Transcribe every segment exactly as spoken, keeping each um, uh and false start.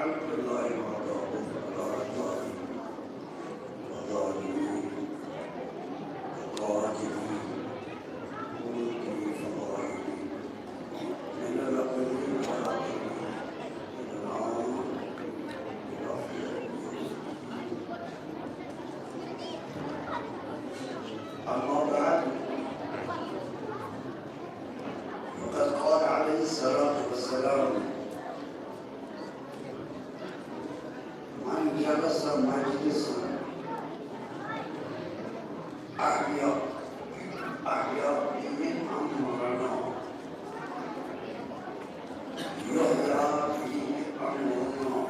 الحمد لله وحده وعلى عباده وظالمين وقاتلين. أما بعد، فقد قال عليه الصلاة والسلام: من جلس مجلسا أحيا، أحيا فيه أمرنا، يحيا فيه أمرنا،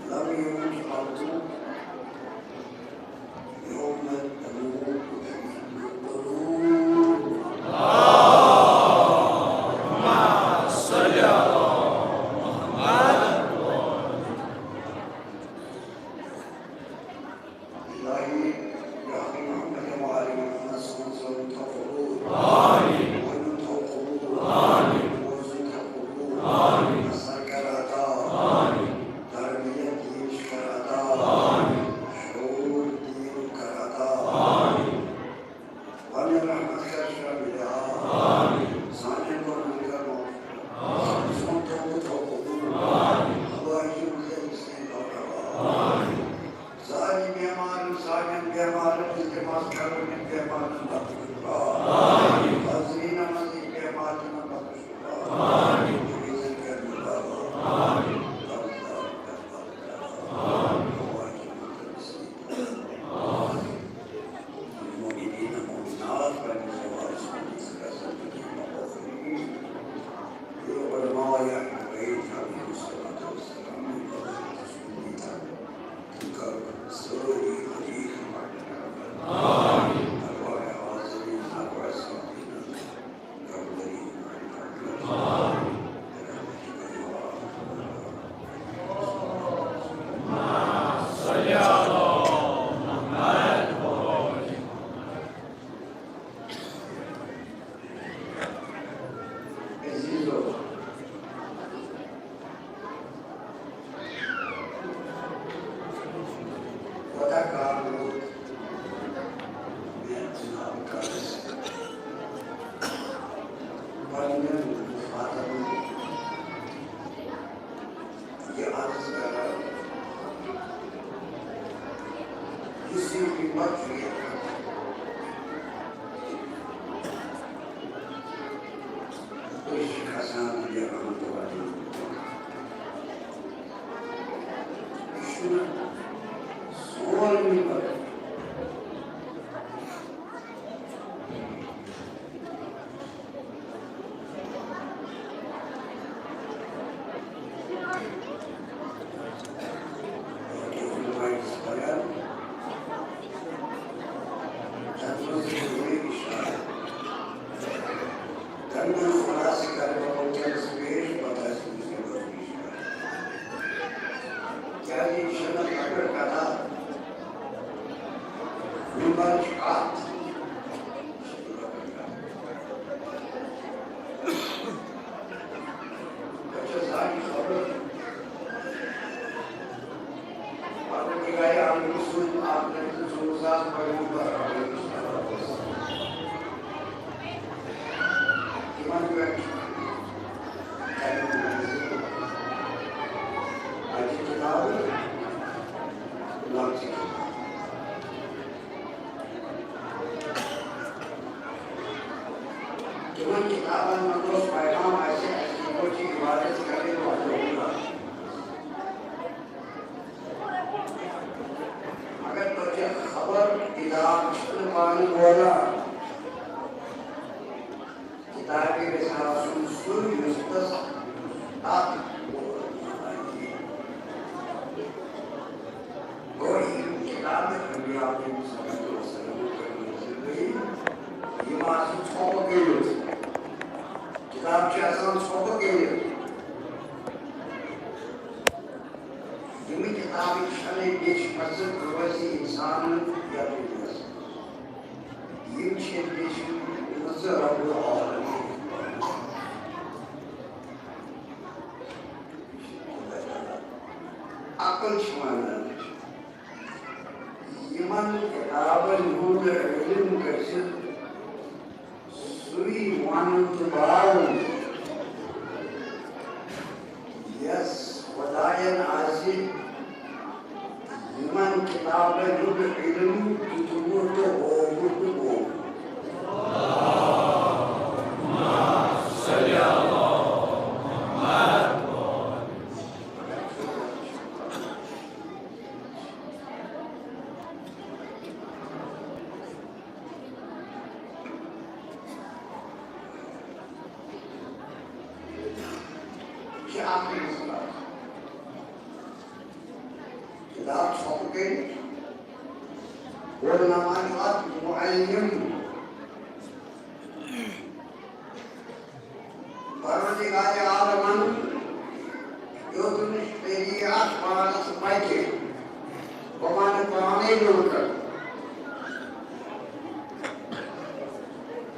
لم يمت عبد يوم تموت فيه القلوب. إلهي، بحق محمد وآل محمد صلى الله عليه وسلم، توفقوا. آمين. ومن توفقوا. آمين. وزن توفقوا. آمين. أسألك العطاء. آمين. تربية يشكر عطاء. آمين. شعور دين كرعطاء. آمين. ومن رحمتك الشاملة. آمين. ساني قرآن كرم. آمين. سون توبة توبة. آمين. الله يجزيك خير. آمين. ساني بيمار، ساني بيمار، التماس كرم بيمار. آمين. حاضرين مزيد بيمار. آمين. المؤمنين المؤمنات والمتواضعين والمتكبرين. علماء أهل البيت عليهم الصلاة والسلام. تنكر سوري عليهم. آمين. أرواح حاضرين، أرواح صابرين. پننٮ۪ن مُخاطبن یہِ عرض کران، یُس یہِ مِمبر چھُ ییٚتہِ، أسۍ چھِ کھسان یہِ رحمت والٮ۪ن۔ یہِ چھُنہٕ سون مِمبر۔ کیٛازِ یہِ چھَنہٕ لۄکٕٹ کَتھا۔ مِمبر چھُ اَتھ۔ بہٕ چھُس زانہِ خبر۔ پروردگارِ عالم سُنٛد اَکھ نبی تہٕ ژوٚوُہ ساس پیغمبر۔ تِمن پٮ۪ٹھ چھُ اَتہِ کِتابہٕ، لفظی کِتابہٕ۔ تِمن کِتابن منٛز اوس پیغام اَسہِ، اَسہِ کِتھ پٲٹھۍ چھِ عبادت کرٕنۍ، وۄتھُن بِہُن۔ مگر تۄہہِ چھےٚ خبر، کِتاب چھِنہٕ پانہٕ بولان۔ کِتابہِ گژھِ آسُن سُے، یُس تَس تَتھ بولان آسہِ۔ گوٚو، یِم کِتابہٕ انبیاء علیہ الصلوۃ والسلام کٔرمٕژ زندگی، یِم آسَن ژھۄپہٕ کٔرِتھ۔ کِتاب چھِ آسان ژھۄپہٕ کٔرِتھ۔ یِم کِتابہٕ چھَنہٕ لیچھمَژٕ کٲنٛسہِ اِنسانَن یَتھ دُنیاہَس منٛز۔ یِم چھِ لیچھمٕژٕ رب العالمین۔ چھِ وَنان، یِمَن کِتابَن ہُنٛد علم گژھِ سُے وَنُن تہٕ باوُن، یَس خۄدایَن آسہِ یِمَن کِتابَن ہُنٛد علم دیُتمُت تہٕ ہوومُت تہٕ گوٚومُت۔ یہِ چھِ اَکھ مسئلہ۔ کِتاب ژھۄپہٕ کٔرِتھ، علماء چھُ اَتھ معلم۔ پروردگار عالمن دیُت نہٕ شریعت پانس پکہِ، بہٕ ونہٕ پانے لوٗکن۔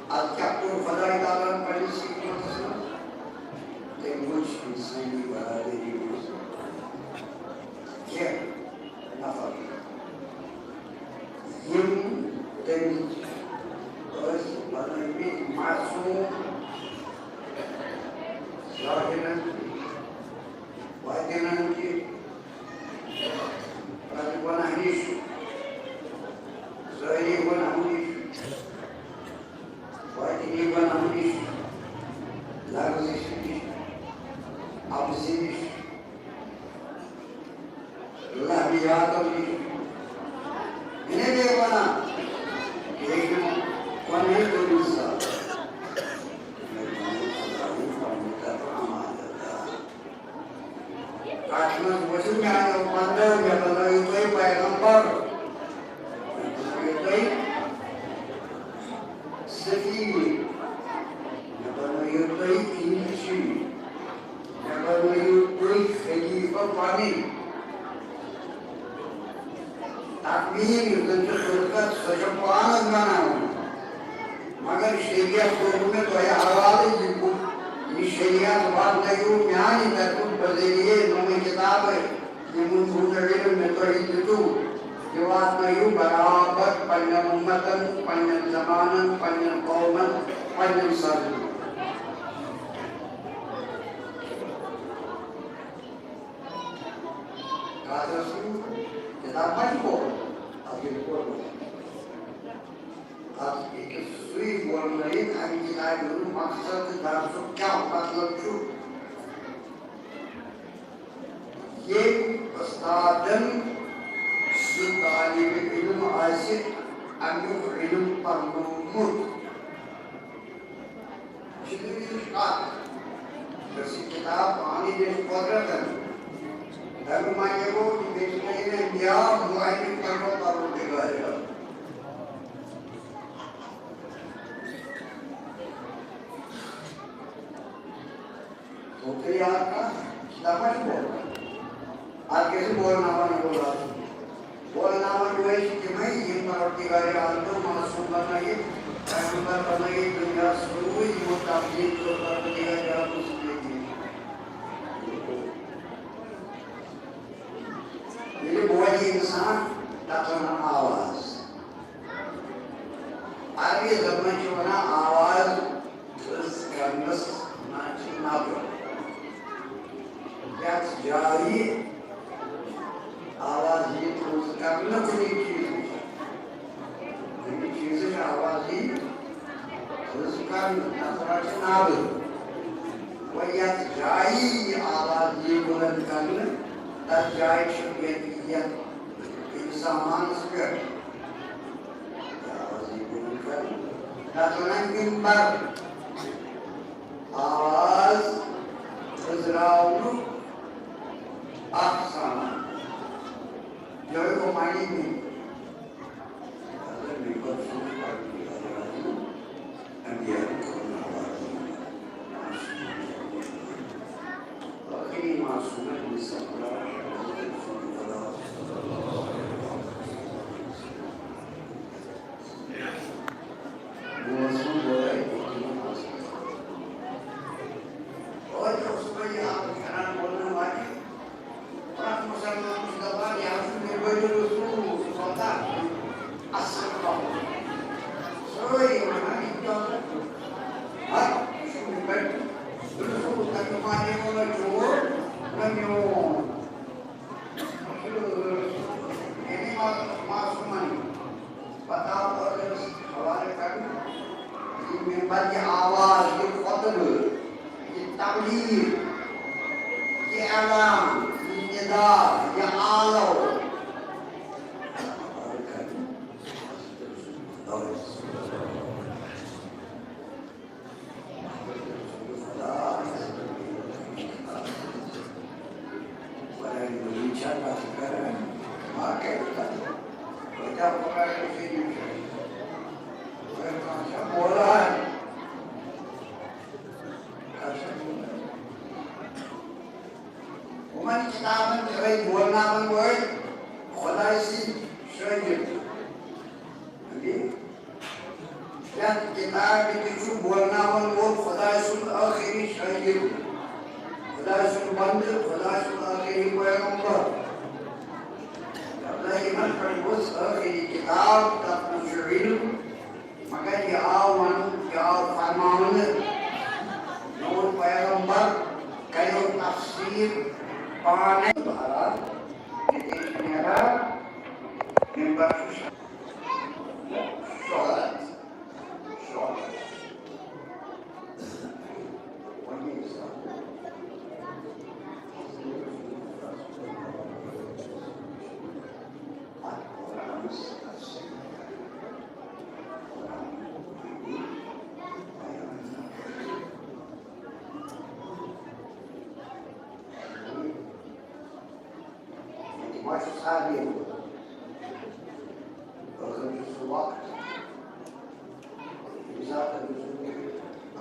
اتھ کیٛاہ کوٚر خداے تعالیٰ ہن پننِس حکمتس منٛز؟ تٔمۍ وٕچھ انسٲنی برادری منٛز کینٛہہ نفر، یِم تٔمۍ ٲسۍ بنٲومٕتۍ معصوم، ظاہرن، باطنن تہِ، پتہٕ گۄناہ نِش، ظٲہری گۄناہو نِش، باطنی گۄناہو نِش، لغزش نِش، عبثی نِش، لہویاتو نِش۔ یعنی بیٚیہِ وَنان، یہِ چھُ وَنان تٔمِس ساتہٕ۔ کتھ منٛز وٕچھِو میانیو بندو، مےٚ بنٲیِو تُہۍ پیغمبر، مےٚ بنٲیِو تُہۍ سفیر، مےٚ بنٲیِو تُہۍ انچی، مےٚ بنٲیِو تُہۍ خلیفہ پنٕنۍ۔ تکمیٖل یُس زن چھُ خلقت، سۄ چھِ پانس بناوٕنۍ۔ مگر شریعت کوٚرمُت مےٚ تۄہہِ حوالہٕ، یہِ بُک، یہِ شریعت واتنٲیِو میانہِ طرفہٕ بذریعہ یِمہٕ کِتابہٕ، یِمن ہُنٛد علم مےٚ تۄہہِ دیُتوُ۔ یہِ واتنٲیِو برابر پننٮ۪ن اُمتن، پننٮ۪ن زمانن، پننٮ۪ن قومن، پننٮ۪ن سرزمینن۔ کتھ ٲس یہِ؟ کِتاب ما چھِ پوٚرمُت؟ اَتھ ییٚلہِ پوٚرمُت۔ اَتھ ہیٚکہِ سُے ووٚننٲیِتھ، اَمہِ کِتابہِ ہُنٛد مقصد تہٕ درسُک کیٛاہ مطلب چھُ۔ ییٚمۍ اُستادَن سُہ طالبِ علم آسہِ اَمیُک علم پَرنومُت۔ چھِ دٔلیٖل اَکھ، یۄس یہِ کِتاب پانہٕ لیٚچھ قۄدرتن، تَمیُک معنی گوٚو، یہِ بیٚیہِ چھِ تۄہہِ انبیاء معلم کرنو پروردگار عالم۔ گوٚو تۄہہِ یاد کَتھ؟ کِتاب ما چھِ بولان؟ اَتھ گژھِ بولناوَن وول آسُن۔ بولناوَن وٲلۍ چھِ تِمَے، یِم پروردگار عالمَن معصوم بنٲیِتھ، پیغمبر بنٲیِتھ دُنیاہَس سوٗزۍ، یِمو تبلیغ کٔر پروردگار عالمَن سٕنٛدِ دِنہِ۔ ییٚلہِ بولہِ اِنسان، تَتھ وَنان آواز۔ عربی زبٲنۍ چھِ وَنان آواز تھٔز کرنَس وَنان چھِ نبرٕ۔ یَتھ جایہِ آواز یی تھٔز کرنہٕ کُنہِ چیٖزٕچ، کُنہِ چیٖزٕچ آواز یی تھٔز کرنہٕ، تَتھ وَنان چھِ نبرٕ۔ وۄنۍ یَتھ جایہِ یہِ آواز یی بُلند کرنہٕ، تَتھ جایہِ چھِ بیٚیہِ یَتھ ییٚمہِ سامانَس پٮ۪ٹھ آواز یی بُلند کرنہٕ، تَتھ وَنان مِمبر۔ آواز أنٛزراونُک اکھ سامان۔ یہِ گوٚو معنی مِمبر۔ مطلب، مِمبر چھُنہٕ پَرنُے یوت، اَمہِ یَتھ کوٚر نہٕ آواز۔ ٲخری معصومن ہٕنٛز سفر۔ بہٕ اوسُس وٲے، بہٕ اوسُس وٲے، یہِ حالت کران بولنہٕ واجہِ۔ پرٛٮ۪تھ مُسلمان چھُ میون۔ یعنی معصومن پتہ ٲخرس حوالہٕ کرنہٕ، یہِ ممبر، یہِ آواز، یہِ خطبہٕ، یہِ تبلیغ، یہِ اعلان، یہِ ندا، یہِ آلو۔ یِمن کِتابن تہِ ٲسۍ بولناون وٲلۍ خۄداے سٕنٛدۍ شٲگِرد۔ یتھ کتابہِ تہِ چھُ بولناون وول خۄداے سُنٛد ٲخری شٲگِرد، خۄداے سُنٛد بندٕ، خۄداے سُنٛد ٲخری پیغمبر۔ ابراہیمن پٮ۪ٹھ ؤژھ ٲخری کتاب، تتھ منٛز چھُ علم، مگر یہِ آو وننہٕ، یہِ آو فرماونہٕ، میون پیغمبر کریو تفسیر پانے۔ ییٚتہِ چھُ نیران ممبر چھُ شہرت، شہرت۔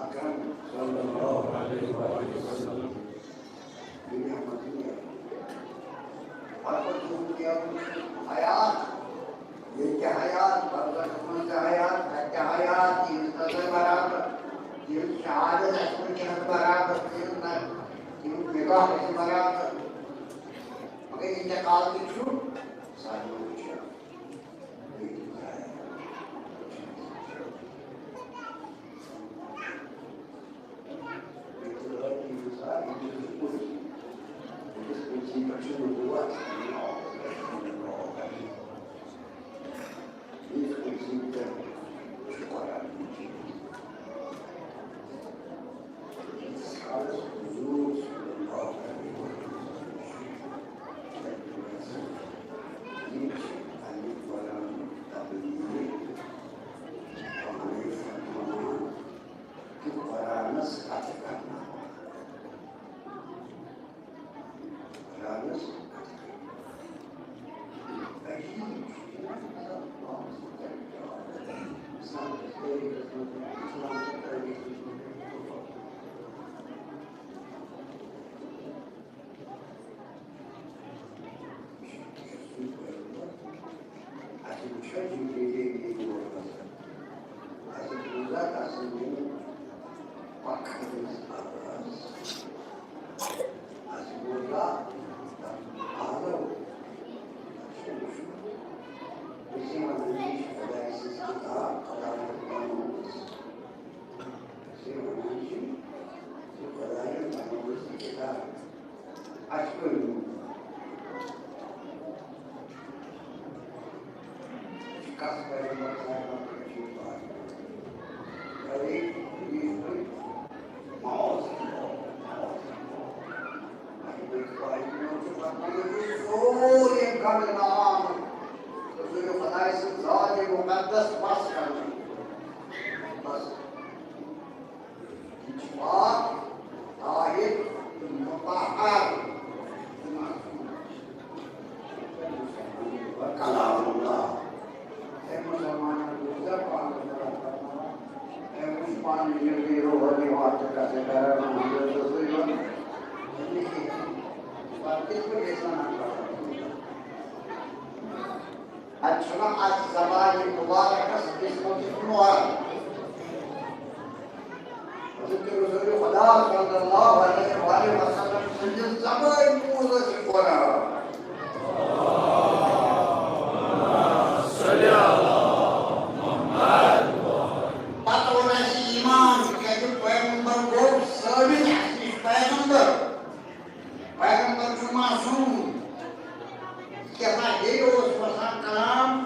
اکرم صلی اللہ علیہ وسلم۔ دنیا منٛز نیرُن۔ پتہٕ چھُ وُنکیٚن حیات، ییٚتہِ حیات، برزخس منٛز تہِ حیات، تتہِ تہِ حیات، یہِ نہٕ تتہِ برابر، یہِ نہٕ شہادت اَسہِ منٛز چھِ برابر، یہِ نہٕ، یہِ نہٕ نکاح اَسہِ برابر۔ مگر انتقال تہِ چھُ سارنٕے وُچھُن۔ قرآنس کتھ کرنا، قرآنس کتھ کرنا۔ اَسہِ وُچھا جبریل أمین یور گژھان۔ اَسہِ بوٗزا تَسٕنٛدِ پکھ ہٕنٛز آواز۔ اَسہِ بوٗزا تَتھ آلو۔ اَسہِ وُچھ۔ أسۍ وَنان چھِ، یہِ چھِ خۄداے سٕنٛز کِتاب، خۄدایَن بَنٲومٕژ۔ أسۍ وَنان چھِ، یہِ خۄدایَن بَنٲومٕژ یہِ کِتاب۔ اَسہِ کٔر نہٕ۔ کَتھ کَرِ مطلب کَرِ؟ معاذ اللہ، معاذ اللہ۔ اَسہِ گٔے پَے، یِمو چھُ پَتہٕ یہِ سورُے گنٛڈٕ نام۔ تہٕ ژٕ یہِ خۄداے سٕنٛز ذاتِ مُقدس بَس کَرنہٕ۔ بَس۔ یہِ چھُ پاک، طاہر تہٕ مطہر تہٕ معصوم۔ کلام اللہ۔ اے مسلمانن، بوٗزتھا پانہٕ ؤنۍ کتھ کرناوان؟ اے وٕچھ پانہٕ ؤنۍ ییٚلہِ گٔے روحٲنی وتھ تہٕ کتھٕ کران، محمد رسول یِوان۔ پتہٕ کِتھ پٲٹھۍ گژھِ ونان کتھ؟ اَتہِ چھُنہٕ اَتھ زبانہِ مُبارکَس قٕسمَتُک نور۔ حضرت رسول خدا صلی اللہ علیہ وآلہ وسلم سٕنٛدِ زبٲنۍ منٛز ٲس یہِ قرآن۔ پتہٕ اوٚن اَسہِ ایمان، تِکیٛازِ پیغمبر گوٚو ثٲبت اَسہِ نِش پیغمبر۔ پیغمبر معصوم، کیٛاہ سا بیٚیہِ اوس وَسان کلام،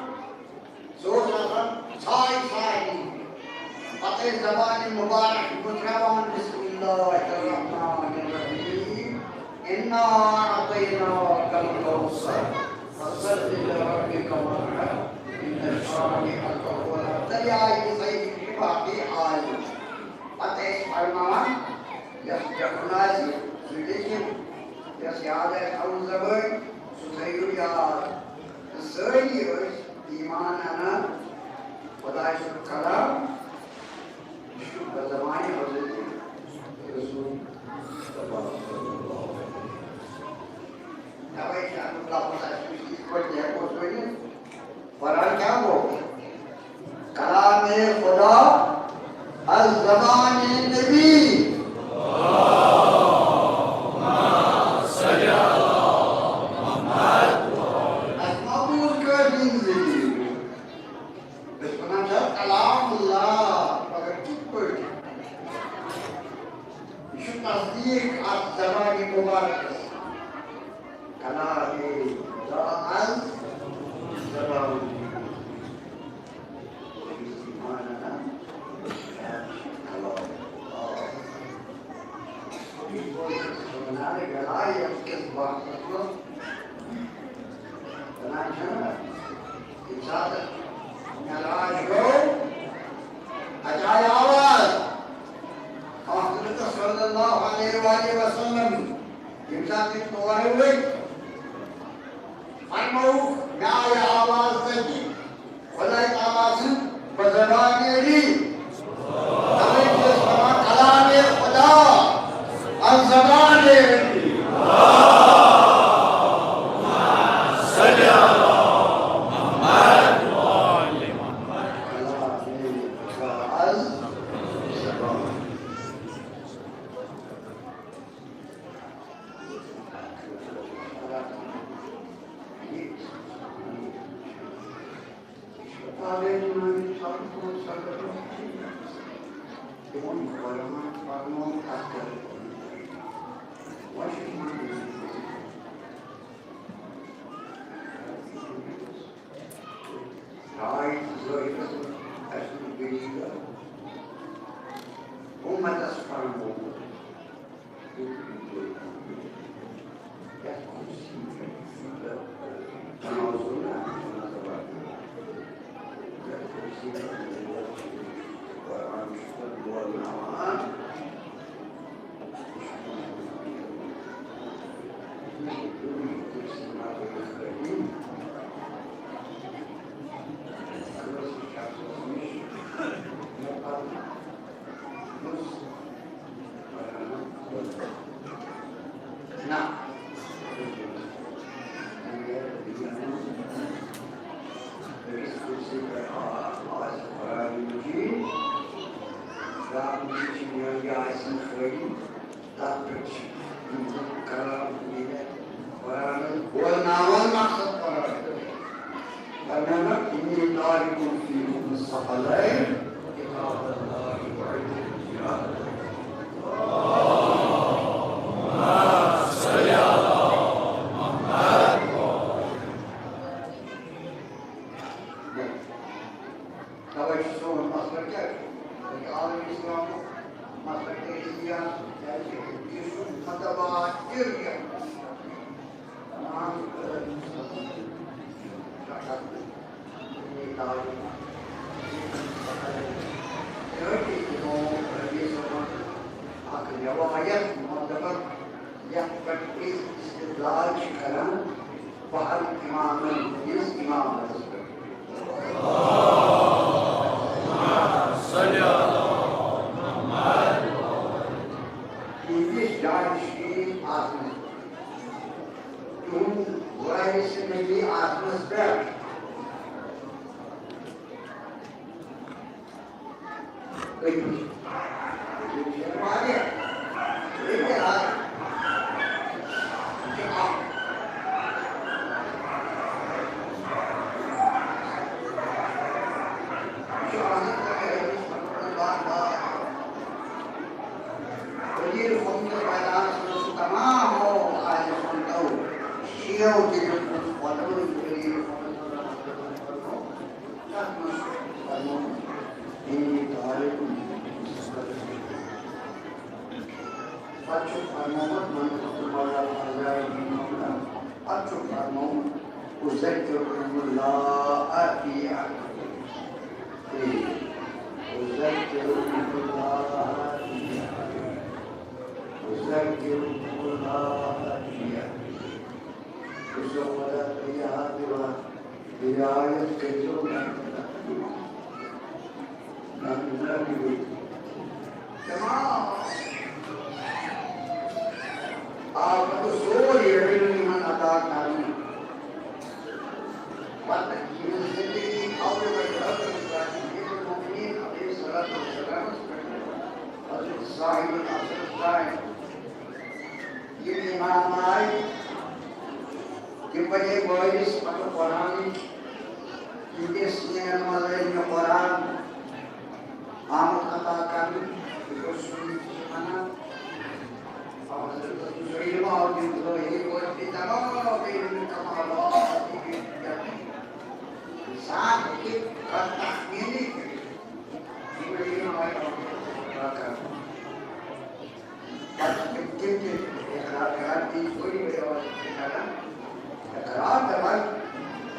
سُہ اوس آسان ژھاے ژھاے۔ پتہٕ ٲسۍ زبانہِ مُبارک مُتراوان، بسم اللہ الرحمن الرحیم، انا اعطیناک الکوثر، فصل لربک وانحر، ان شانئک هو الابتر۔ یہِ آیہِ صحیح، باقٕے آیہِ۔ پتہٕ ٲسۍ فرماوان، یَس پٮ۪ٹھُن آسہِ، سُہ لیکھِو۔ یَس یاد آسہِ تھاوُن زبٲنۍ، سُہ تھٲیِو یاد۔ تہٕ سٲری ٲسۍ ایمان اَنان خۄداے سُنٛد کلام، یہِ چھُ بزبانہِ حضرت رسول۔ تَوَے چھِ اَمیُک لفظ اَسہِ نِش یِتھ پٲٹھۍ تہِ ہٮ۪کو أسۍ ؤنِتھ۔ قرآن کیا گو؟ کلام خدا از زبان نبی۔ از محفوظ کر زندگی۔ بس ونان چھا کلام اللہ، مگر کِتھ پٲٹھۍ؟ یہِ چھُ تصدیٖق اَتھ زبانہِ مُبارکس۔ کلام خدا از زبان۔ یُس ایمان اَنان، کلام خدا۔ یہِ گوٚو یہِ چھُ وَنان، یہِ گوٚو یَتھ کِس وقتس منٛز۔ وَنان چھِنہٕ، ییٚمہِ ساتہٕ معراج گوٚو، اَتہِ آیہِ آواز۔ حضرت صلی اللہ علیہ وآلہ وسلم، ییٚمہِ ساتہٕ تِم تورٕ ؤتھۍ، فرمووُکھ، مےٚ آیہِ آواز تَتہِ۔ خداے تعالیٰ سٕنٛز بزبان علی۔ تَوَے چھِ أسۍ وَنان کلام خدا از زبان علی۔ صلی علی محمد۔ کلام خدا از زبان۔ امتس فرمووُکھ، نہ۔ قرآن مجید، رب مجید چھِ میٲنۍ یہِ آسہِ خٲلی، تَتھ پٮ۪ٹھ چھِ یِم کلام ییٚلہِ قرآنَس بولناوان مقصد قرآن۔ فرمانا، إني تارك فيكم الثقلين، كتاب الله وعزتي. تَوَے چھُ سون مسلک کیٛاہ چھُ؟ بلکہِ عالم اسلامُک مسلک تہِ چھُ یہِ، کیٛازِ یہِ چھُ متواتر یہِ۔ تمام اکھ روایت معتبر، یتھ پٮ۪ٹھ أسۍ استدلال چھِ کران، بہر امامن ہٕنٛدِس امامتس پٮ۪ٹھ۔ تِہنٛدِس جانشین آسنس پٮ۪ٹھ۔ تِہُنٛد وارث نبی آسنس پٮ۪ٹھ۔ أکِس۔ یِم چھِ واریاہ۔ یہِ تہِ آسہِ۔ یہِ چھُ اکھ۔ یہِ چھُ آسان۔ وزیر خمسہ میدانس منٛز چھُ تمام ماحول آسہِ سونتو۔ یِمو تہِ دیُت پتہٕ وۄنۍ دٔلیٖل پتہٕ وۄنۍ تَتھ منٛز فرموو، "اِنِّی تَارِکٌ فِیکُم غَدًا۔" پتہٕ چھُ فرمومُت، "من کُتُبَ عَلیٰ عَذَائِمِ الْأُمَّةِ۔" پتہٕ چھُ فرمومُت، "أُذَکِّرُکُمُ اللَّٰہِ فِی اَہْلِکُم۔" أُذَکِّرُکُمُ اللَّٰہِ فِی اَہْلِکُم۔ أُذَکِّرُکُمُ اللَّٰہِ فِی اَہْلِکُم۔ یُس خۄدا تۄہہِ یاد دِوان، رعایت کٔرۍزیو میٛانہِ خۄدا تۄہہِ یاد۔ میٛانہِ خۄدا تۄہہِ یاد۔ تمام۔ آ، پتہٕ سورُے علم یِمن عطا کرنہٕ۔ پتہٕ یِہٕنٛز زندگی اول پٮ۪ٹھ حضرت ابراہیم المؤمنین علیہ الصلوۃ والسلامس پٮ۪ٹھ حضرت صاحب العصر تام۔ یِم امام آے، تِم بنے وٲرِث پتہٕ قرآنٕکۍ، تِہنٛدِ سیٖنن منٛز ٲسۍ مےٚ قرآن آمُت عطا کرنہٕ، یہِ گوٚو سُنی تہِ چھِ وَنان۔ حضرت زبیر آو دِنہٕ ظٲہِر پٲٹھۍ تہِ تمام علم کمالات یہِ زانہِ کہِ پتہٕ تخمیٖنٕے کٔرِتھ۔ یِم علم آے عطا کرنہٕ۔ پتہٕ چھِ تِم تہِ اقرار کران، تِم چھِ بٔڑۍ بٔڑۍ آواز سۭتۍ کران، اقرار دپان،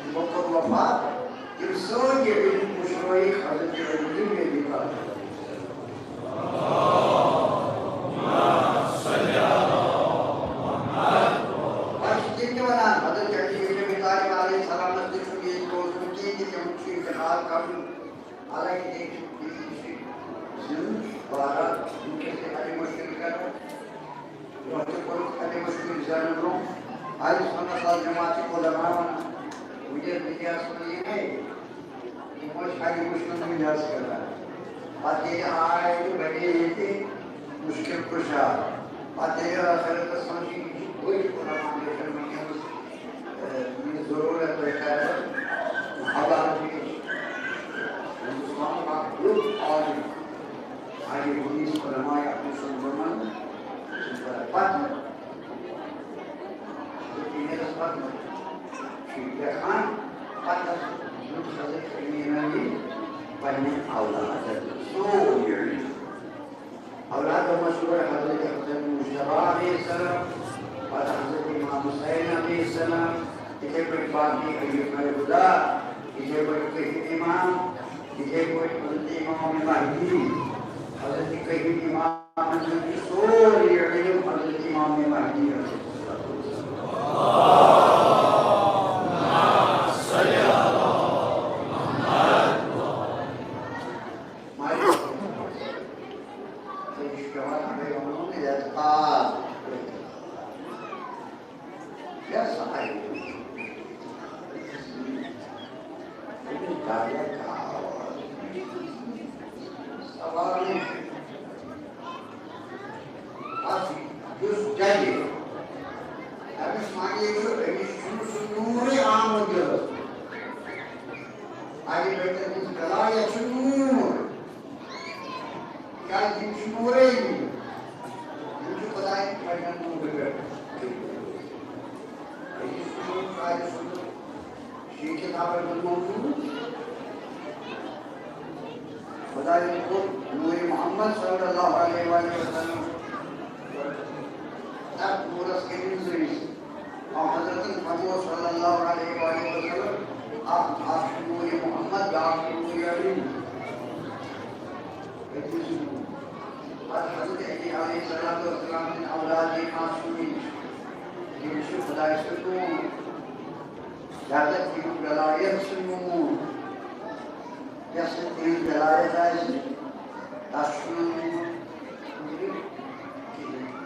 یِمو کوٚر وفات، یِم سٲری ییٚتہِ مُشرٲیِکھ حضرت علی بن ابی طالب۔ پتہٕ چھِ تِم تہِ وَنان، حضرت علی بن ابی طالب علیہ السلامس تہِ چھُنہٕ ییٚتہِ روزُن کِہیٖنۍ تہِ، تِمن چھُ انتقال کرُن۔ حالانکہ یہِ چھُ، یہِ چھُ زِندٕ بارہ وٕنکیٚس تہِ اَتہِ مُشکِل کران۔ برونٛہہ تہِ کوٚرُکھ اَتہِ مُشکِل زینہٕ برونٛہہ۔ اَہلِ سُنت والجماعتٕکۍ علماء وَنان، وٕنکیٚس میٖڈیاہَس منٛز یہِ ہے، یِم ٲسۍ اَتہِ مُشکِل میٖڈیاہَس کران۔ پَتہٕ ییٚلہِ آے تہٕ بَنے ییٚتہِ مُشکِل کُشا۔ پَتہٕ ییٚلہِ ٲخرَتَس منٛز چھِ یہِ بٔڑۍ علماء لیکھَن وٕنکیٚنَس یہِ ضروٗرت تۄہہِ کران حوالہٕ پیش۔ ہندوستانُک اکھ بوٚڑ عالم، عالم حدیث علماء اہل سنت منٛز، پتہٕ، پتہٕ چھُ لیکھان، پتہٕ دیُت حضرت علی نبی پننہِ اولادس سورُے علم۔ اولادو منٛز چھُ گۄڈٕ حضرت حسن مجتبیٰ علیہ السلام، پتہٕ حضرت امام حسین علیہ السلام، یِتھے پٲٹھۍ باقٕے ائمہ ہدیٰ، یِتھے پٲٹھۍ کٔہِم امام، یِتھے پٲٹھۍ حضرت امام مہدی، حضرت کٔہِم امامن ہُنٛد چھُ سورُے علم حضرت امام مہدی علیہ السلام۔ مالک۔ تہٕ یہِ چھُ پٮ۪وان اَوَے وَنُن اعتقاد۔ یۄس آیہِ أمِس دَریا کا آواز۔ سوال یہِ چھُ، اَتھ یُس جَجہِ، أمِس معنی چھُ، أمِس چھُنہٕ سُہ نوٗرٕے آمُت دِلَس منٛز۔ اَتہِ بیٹَن ہٕنٛز ولایت چھُ نوٗر۔ کیٛازِ یِم چھِ نوٗرٲنی۔ یِم چھِ خۄدایَن پنٛنٮ۪ن نوٗرٕ پٮ۪ٹھ۔ أکِس نوٗر قادِ صٲبُن شیٚیہِ کِتابَن منٛز موجوٗد۔ خۄدایَن کوٚر نوٗرِ محمد صلی اللہ علیہ وآلہ وسلم تَتھ نوٗرَس کٔرِتھ زٲوِج۔ آ، حضرتن فرموو صلی اللہ علیہ وآلہ وسلم، اکھ، اکھ چھُ نوٗرِ محمد، بیٛاکھ چھُ نوٗرِ علی۔ پتہٕ حضرت علی علیہ الصلوۃ والسلام سٕنٛدۍ اولاد یِم معصوٗم چھِ، تِم چھِ خۄداے سٕنٛدۍ نوٗر۔ زیادٕ تِہُنٛد ولایت چھُ نوٗر۔ یۄس نہٕ تِہِنٛز ولایت آسہِ، تَس چھُنہٕ نوٗر کِہیٖنۍ۔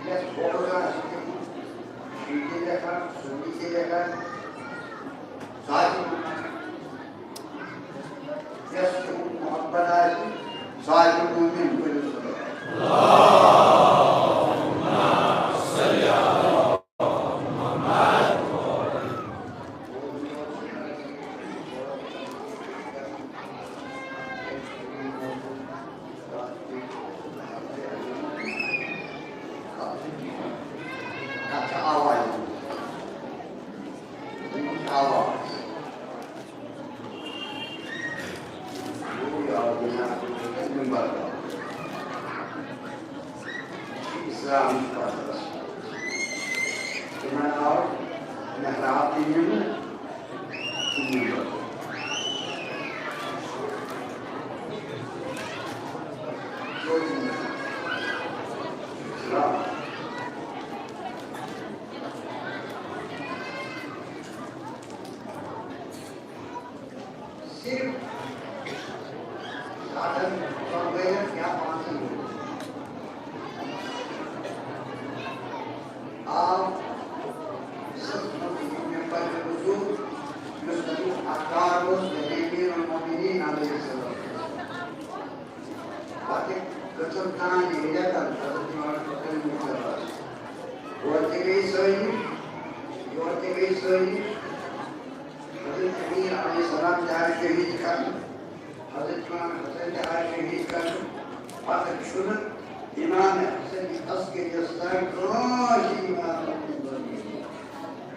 یَتھ بوٚڑ آسہِ تِہُنٛد، شیٖٹہِ لیکھان، سُنی تہِ لیکھان، سُہ آسہِ نوٗر۔ یَس تِہُنٛد محبت آسہِ، سُہ آسہِ مومِن۔ ؤنِو صلی اللہ۔ محراب تہِ نِنہٕ۔ صرف ساڑن ژۄن ؤرین یا پانٛژن ؤرین آو ممبر حضور، یُس تمیُک اخبار اوس، یعنی امیر المومنین علیہ السلام۔ پتہٕ کٔژن تام ریتن حضرت مولانا فضل محمد عباس۔ اورٕ تہِ گٔے سٲری، یورٕ تہِ گٔے سٲری۔ حضرت امیر علیہ السلام تہِ آیہِ شہید کرنہٕ، حضرت امام حسن تہِ آیہِ شہید کرنہٕ۔ پتہٕ چھُنہٕ امام حسن عسکریَس تام کٲنٛسہِ امام حسن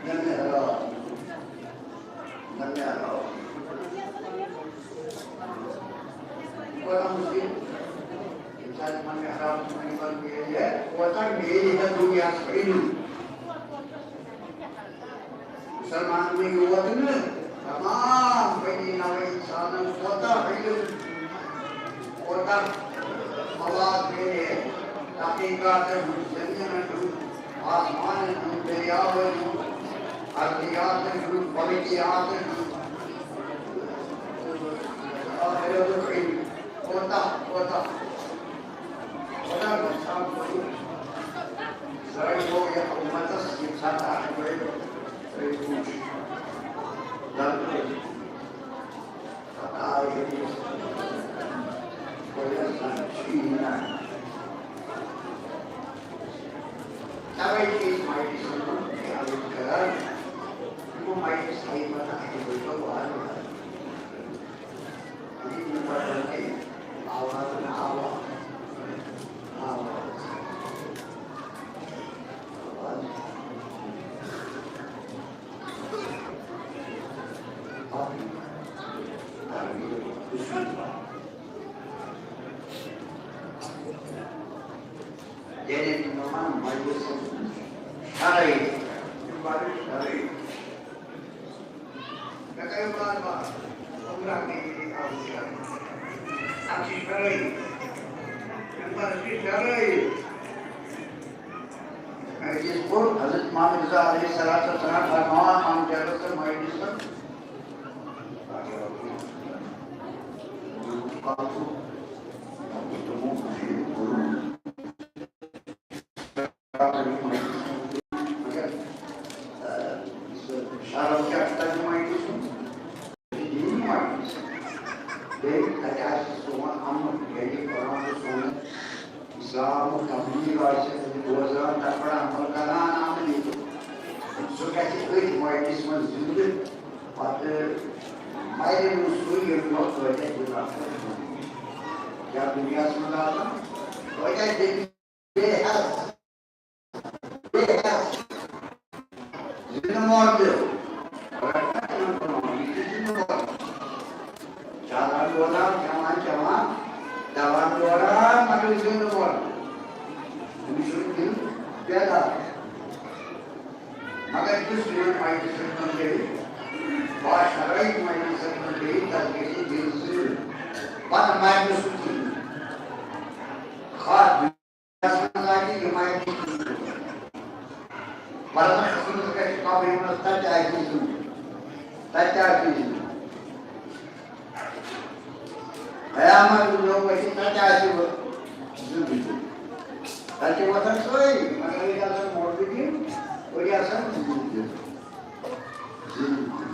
نہ محراب، نہ محراب۔ کوتاہ مُشکِل۔ ییٚمہِ ساتہٕ تِمن محراب تِمن یِمن میلہِ ہے، کوتاہ میلہِ ہے دُنیاہَس علم۔ مُسلماننٕے یوت نہٕ، تمام بنی نوع اِنسانن کوتاہ علم، کوتاہ مواد میلہِ ہے، تحقیقاتن ہُنٛد، زٔمیٖنن ہُنٛد، آسمانن ہُنٛد، دٔریاوَن ہُنٛد، ارضیاتن ہُنٛد، فلکیاتن ہُنٛد۔ آخرتُک علم کوتاہ، کوتاہ، کوتاہ نۄقصان کوٚرمُت۔ سٲنۍ گوٚو یَتھ اُمتس ییٚمہِ ساتہٕ اکھ بٔڑۍ، بٔڑۍ وٕچھ۔ لڑکہٕ۔ توے چھِ أسۍ مایٹی سۭتۍ خیال کران۔ یِمو مایٹی سۭتۍ پتہٕ اَکہِ دۄیہِ دۄہ وارٕ وارٕ۔ یہِ چھُنہٕ پتہٕ کینٛہہ۔ آواز نہٕ آواز۔ آواز۔ آواز۔ یعنی تِم وَنان مجلسَن ہٕنٛز شرٲیِط، یِم پَنٕنۍ شرٲیِط۔ مےٚ کَریو بار بار عمرہ کٔرِتھ یہِ کَرُن شرٲیِط۔ اَتھ چھِ شرٲیِط۔ یِم پَنٕنۍ چھِ شرٲیِط۔ مجلس کوٚر حضرت امام رضا علیہ الصلوۃ والسلام فرماوان، امام جلس تہٕ مجلس تہٕ شرم کیٛاہ چھُ تَتہِ مجلس ہُنٛد؟ دِنی مجلس۔ بیٚیہِ تَتہِ آسہِ سون اَمُن، یعنی قرآن تہٕ سُنت، اسلامُک تبلیغ آسہِ بوزان، تَتھ پٮ۪ٹھ عمل کران، عملی۔ سُہ گژھِ أتھۍ مجلس منٛز زِندٕ، پتہٕ مَرِ نہٕ سُہ، ییٚمہِ دۄہ توتہِ دُنیاہَس منٛز چھُ۔ کیٛاہ دُنیاہَس منٛز آسان؟ توتہِ آسہِ دٔپِتھ بے حس، بے حس۔ زندہ مردہ۔ زندہ مردہ۔ چلان دوران، کھیوان چیوان، دوان دوران، مگر زندہ مردہ۔ أمِس چھُنہٕ دِل بیدار۔ مگر یُس یِمن مجلسن منٛز گٔے، با شرٲیِط مجلسن منٛز گٔے، تَتھ گٔے دِل زندٕ۔ پتہٕ مَرِ نہٕ سُہ کِہیٖنۍ۔ خاص دُنیاہَس منٛز آیہِ تہِ یِم آیہِ تہِ۔ پرنَس منٛز گژھِ قبرِ منٛز تَتہِ آسہِ زِندٕ۔ تَتہِ آسہِ زِندٕ۔ قیامت دۄہ گژھِ تَتہِ آسہِ زِندٕ۔ تَتہِ وۄتھن سٲری، مگر أڑۍ آسَن مردٕ دِنۍ، أڑۍ آسَن زِندٕ دِنۍ۔ زِندٕ دِنۍ۔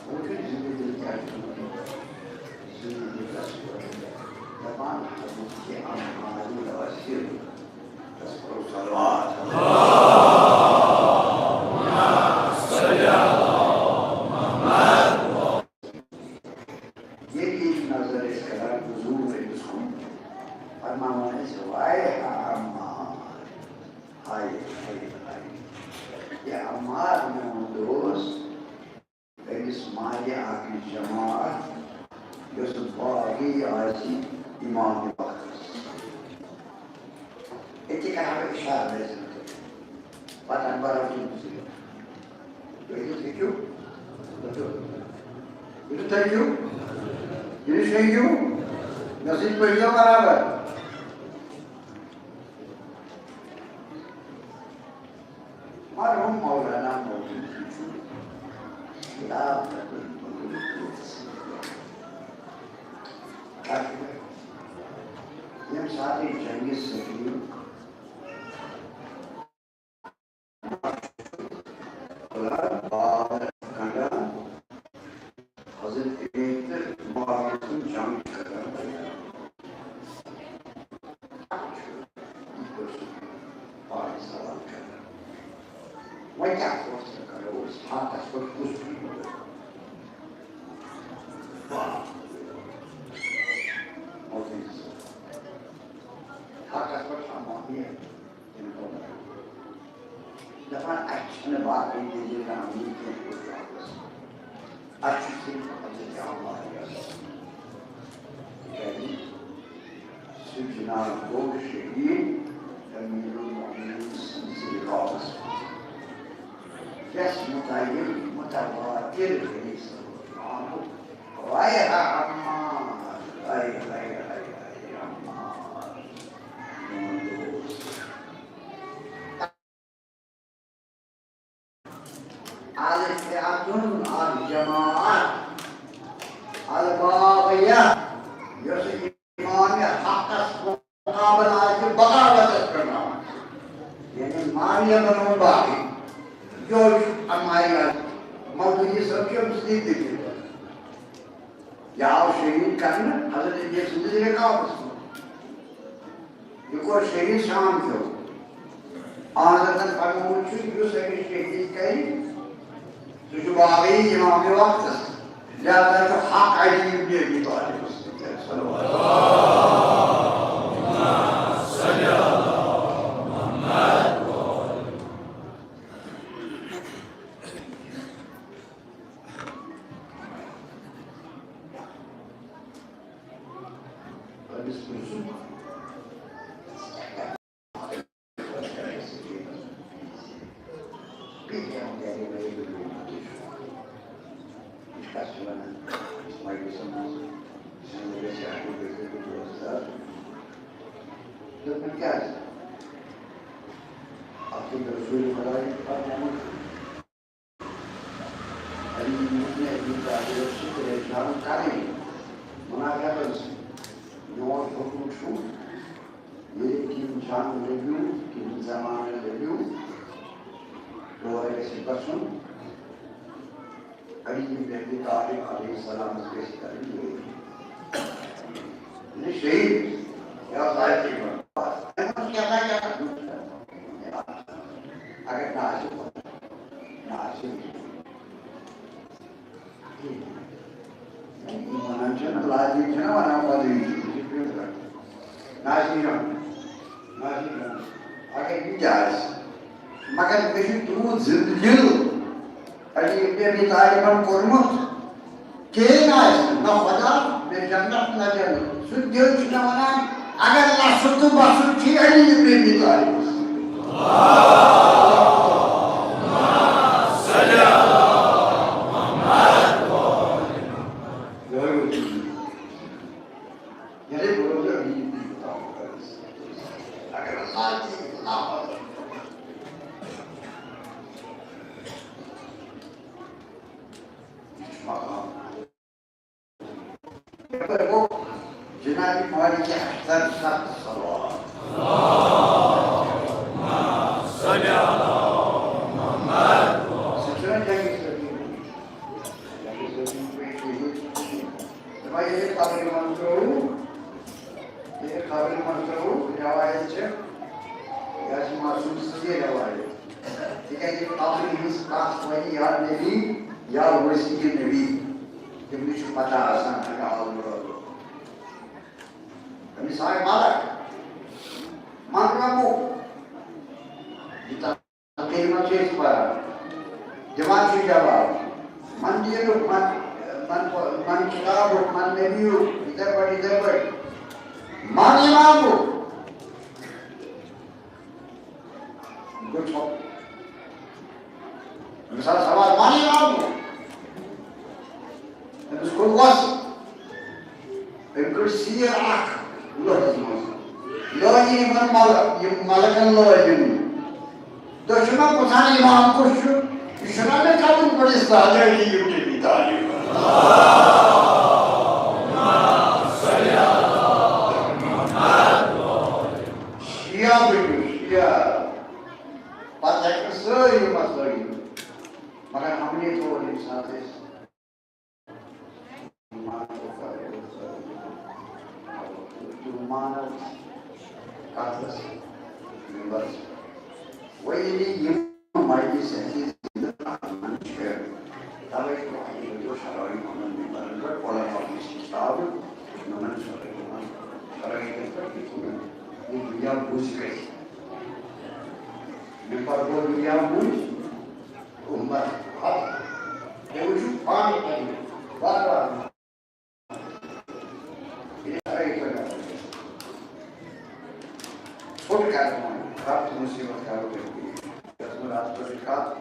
وٕچھِو زِندٕ دِل کیٛاہ چھُ وَنان۔ زِندٕ دِلَس چھُ دَپان، حضرت عمار یاسر، تَس پَرو صلوات۔ ییٚلہِ یہِ نظر أسۍ کران حضور أمِس کُن، فرماوان أسۍ، واے ہا عمار، ہاے، ہاے، ہاے۔ یہِ عمار میون دوست، أمِس مارِ اَکھ جماعت، یۄس باغی آسہِ امام وقتس۔ أتی کرٕ ہا بہٕ اِشارٕ نظرِ۔ پتہٕ اَنہٕ بہٕ رَٹُن زِ ہیٚکِو؟ ؤنِو تُہۍ ہیٚکِو؟ یہِ نِش ہیٚکِو؟ مےٚ سۭتۍ پٔرۍزیو برابر۔ مرحوم مولانا مودودی چھُ خطاب کران۔ ییٚمہِ ساتہٕ یہِ جنگِ صفین حضرت علی تہٕ معاویہ سُنٛد جنگ چھُ کران۔ پاکستان کران۔ وۄنۍ کیٛاہ فٲصلہٕ کرو أسۍ؟ حقس پٮ۪ٹھ کُس چھُ؟ حقس پٮ۪ٹھ چھا معاویہ؟ دَپان، اَسہِ چھَنہٕ باقٕے دٔلیٖل اَنٕنۍ کینٛہہ، اَسہِ چھُ صرف حضرت عمار یَژھُن۔ تِکیٛازِ سُہ جناب گوٚو شہیٖد امیٖر المومنیٖن سٕنٛدِس رِکابَس منٛز، یَس مُتعلِق مُتواتِر حدیث آمُت، "وَیْحَ عَمَّارَ، ہاے، ہاے، ہاے، ہاے، عمار، میون دوست۔" الفئة، اکھ جماعت، الباغیہ، یۄس امام حقس مقابلہ آسہِ بغاوتس پٮ۪ٹھ ناوان۔ یعنی معاویہ بنووُن باغی۔ یہِ چھُ امایہ مودودی صٲب چھُ أمۍ سٕنٛدی دٔلیٖل۔ یہِ آو شہیٖد کرنہٕ حضرت علی سٕنٛدِس رِکابس منٛز۔ یہِ کوٚر شہیٖد شام کیو۔ آن حضرتن فرمومُت چھُ، یُس أمِس شہیٖد کرِ، سُہ چھُ باغی امام وقتس۔ لہذا چھُ حق علی ابن ابی طالبس۔ صلوات۔ دوٚپمَس، "کیٛازِ؟" اَتھ چھُ رسول خدایہِ فرمومُت، علی ابن ابی طالبس چھِ پریشان کرٕنۍ، منع کرُن۔ میون حکم چھُ، ییٚلہِ کینٛہہ جنگ لٔبِو، کینٛہہ زمانہٕ لٔبِو، تورٕ گژھِ گژھُن۔ علی ابن ابی طالب علیہ السلامس گژھِ کرٕنۍ یٲری۔ یہِ شہیٖد، یہِ آو ذاتِ منٛز۔ تٔمۍ ووٚن، کیٛاہ تام، کیٛاہ تام۔ اگر نہ آسہِ، نہ آسہِ۔ یِم وَنان چھِنہٕ، لاجِک چھِنہٕ وَنان، پَتہٕ یہِ چھُ، یہِ چھُ پیوٚنٛد رَٹُن۔ نازِ رحمت، نازِ رحمت۔ اگر یہِ تہِ آسہِ، مگر مےٚ چھُ تیوٗت زِندٕ دِل علی ابن ابی طالبن کوٚرمُت، کِہیٖنۍ آسہِ نہٕ، نہ خۄدا، نہ جنت، نہ جنت۔ سُہ دِل چھُ مےٚ وَنان، اگر لَسُن تہٕ بَسُن چھُ علی ابن ابی طالبس۔ یعنی بہٕ روزٕ علی ابن ابی طالبس۔ اگر اللہ کی، اللہ اکبر۔ یہِ چھُ مقام۔ یپٲرۍ گوٚو جناب مالک اشتر سخت سوال۔ سُہ چھُنہ جنگِ صفین، جنگِ صفین پٮ۪ٹھ شہیٖد۔ دَپان ییٚلہِ قبرِ منٛز ترٛووُکھ، ییٚلہِ قبرِ منٛز ترٛووُکھ، روایت چھِ، یہِ حظ چھِ معصوم سٕنٛزٕے روایت۔ تِکیٛازِ قبرِ ہٕنٛز کتھ ونہِ یا نبی یا وصی نبی، تِمنٕے چھُ پتہ آسان اگر آل مراد۔ أمِس آے ملک، من ربک؟ یہِ تقریر منٛز چھِ أسۍ پران، دِوان چھِ جواب، من دینک، من، من، من کتابک، من نبیک، یِتھے پٲٹھۍ، یِتھے پٲٹھۍ، من امامک؟ گوٚو ژھۄپہٕ۔ أمِس آو سوال، "من امام گوٚو؟" أمِس کوٚر وَس۔ أمۍ کٔڑ سیٖر اکھ لوہَس منٛز۔ لٲج یِمن مل-، یِم ملکن لٲج یِم۔ دوٚپُن، "چھُنا پرٛژھان امام کُس چھُ؟ یہِ چھُنا مےٚ کَرُن گۄڈٕ اصلاح، لٲگِو یِم تٔمی تعلیٖم۔" شیعہ بٔنِو، شیعہ۔ پتہٕ ہیٚکہِ نہٕ سٲری مسلہٕ أنِتھ۔ مگر ہم نے تو ییٚمہِ ساتہٕ أسۍ مانو، مانو کتھ ٲس ممبرس۔ وۄنۍ ییٚلہِ یِم مجلس ہٕنٛدۍ زِنٛدٕ آسان چھِ، توے چھُ اَتہِ ییٚتہِ شرٲیِط یِمن ممبرن پٮ۪ٹھ علماء نِش تہِ ترٛاوُن، یِمن شرٲیِطن پٮ۪ٹھ یہِ دُنیا بوٗزِ گژھِ۔ ممبر گوٚو دُنیا بوٗزِ۔ عمر، حق، تُہۍ وٕچھِو پانہٕ پنٕنۍ وارٕ وارٕ۔ یہِ چھِ اَکٕے کٲفی۔ ژھوٚٹ کَرٕ وۄنۍ، رب تہٕ مُصیٖبت کَرو تۄہہِ پیش۔ یَتھ منٛز اَتھ پٮ۪ٹھ چھِ کَتھ،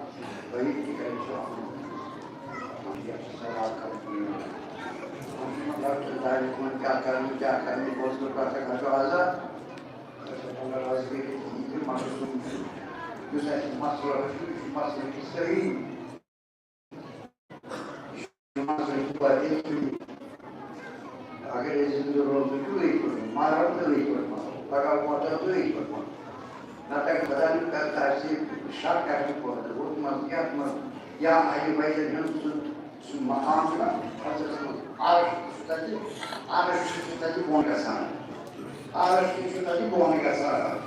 تُہۍ تہِ کَرِ چھُ اَتھ منٛز۔ یَتھ چھِ سوال کَرُن۔ ڈاکٹر دارِ تِمَن کیٛاہ کَرُن، کیٛاہ کَرُن، بوز نہٕ کَتھ، کَتھ چھُ آزاد۔ أسۍ ہٮ۪کو نہٕ رٲضۍ کٔرِتھ یہِ تہِ مَسلہٕ چھُ، یُس اَسہِ مسلہٕ چھُ، یہِ چھُ مسلہٕ چھُ صحیح۔ یہِ چھُ مسلہٕ چھُ واریاہ صحیح۔ اگر أسۍ زِندٕ روزو تہِ أتھۍ پٲٹھۍ، مَرو تہِ أتھۍ پٲٹھۍ مَرو، پَگاہ واتو تہِ أتھۍ پٲٹھۍ مَرو۔ نَتہٕ اگر خۄدا نہٕ کَرِ، تَتہِ چھِ شک کَرنہٕ پٲدٕ، ہُتھ منٛز، یَتھ منٛز، یا اَکہِ وَتہِ ہُنٛد سُہ سُہ مقام چھُ نہ حضرت منٛز، عرش تہِ چھُ تَتہِ، عرش تہِ چھُ تَتہِ بۄن گژھان، عرش تہِ چھُ تَتہِ بۄن گژھان۔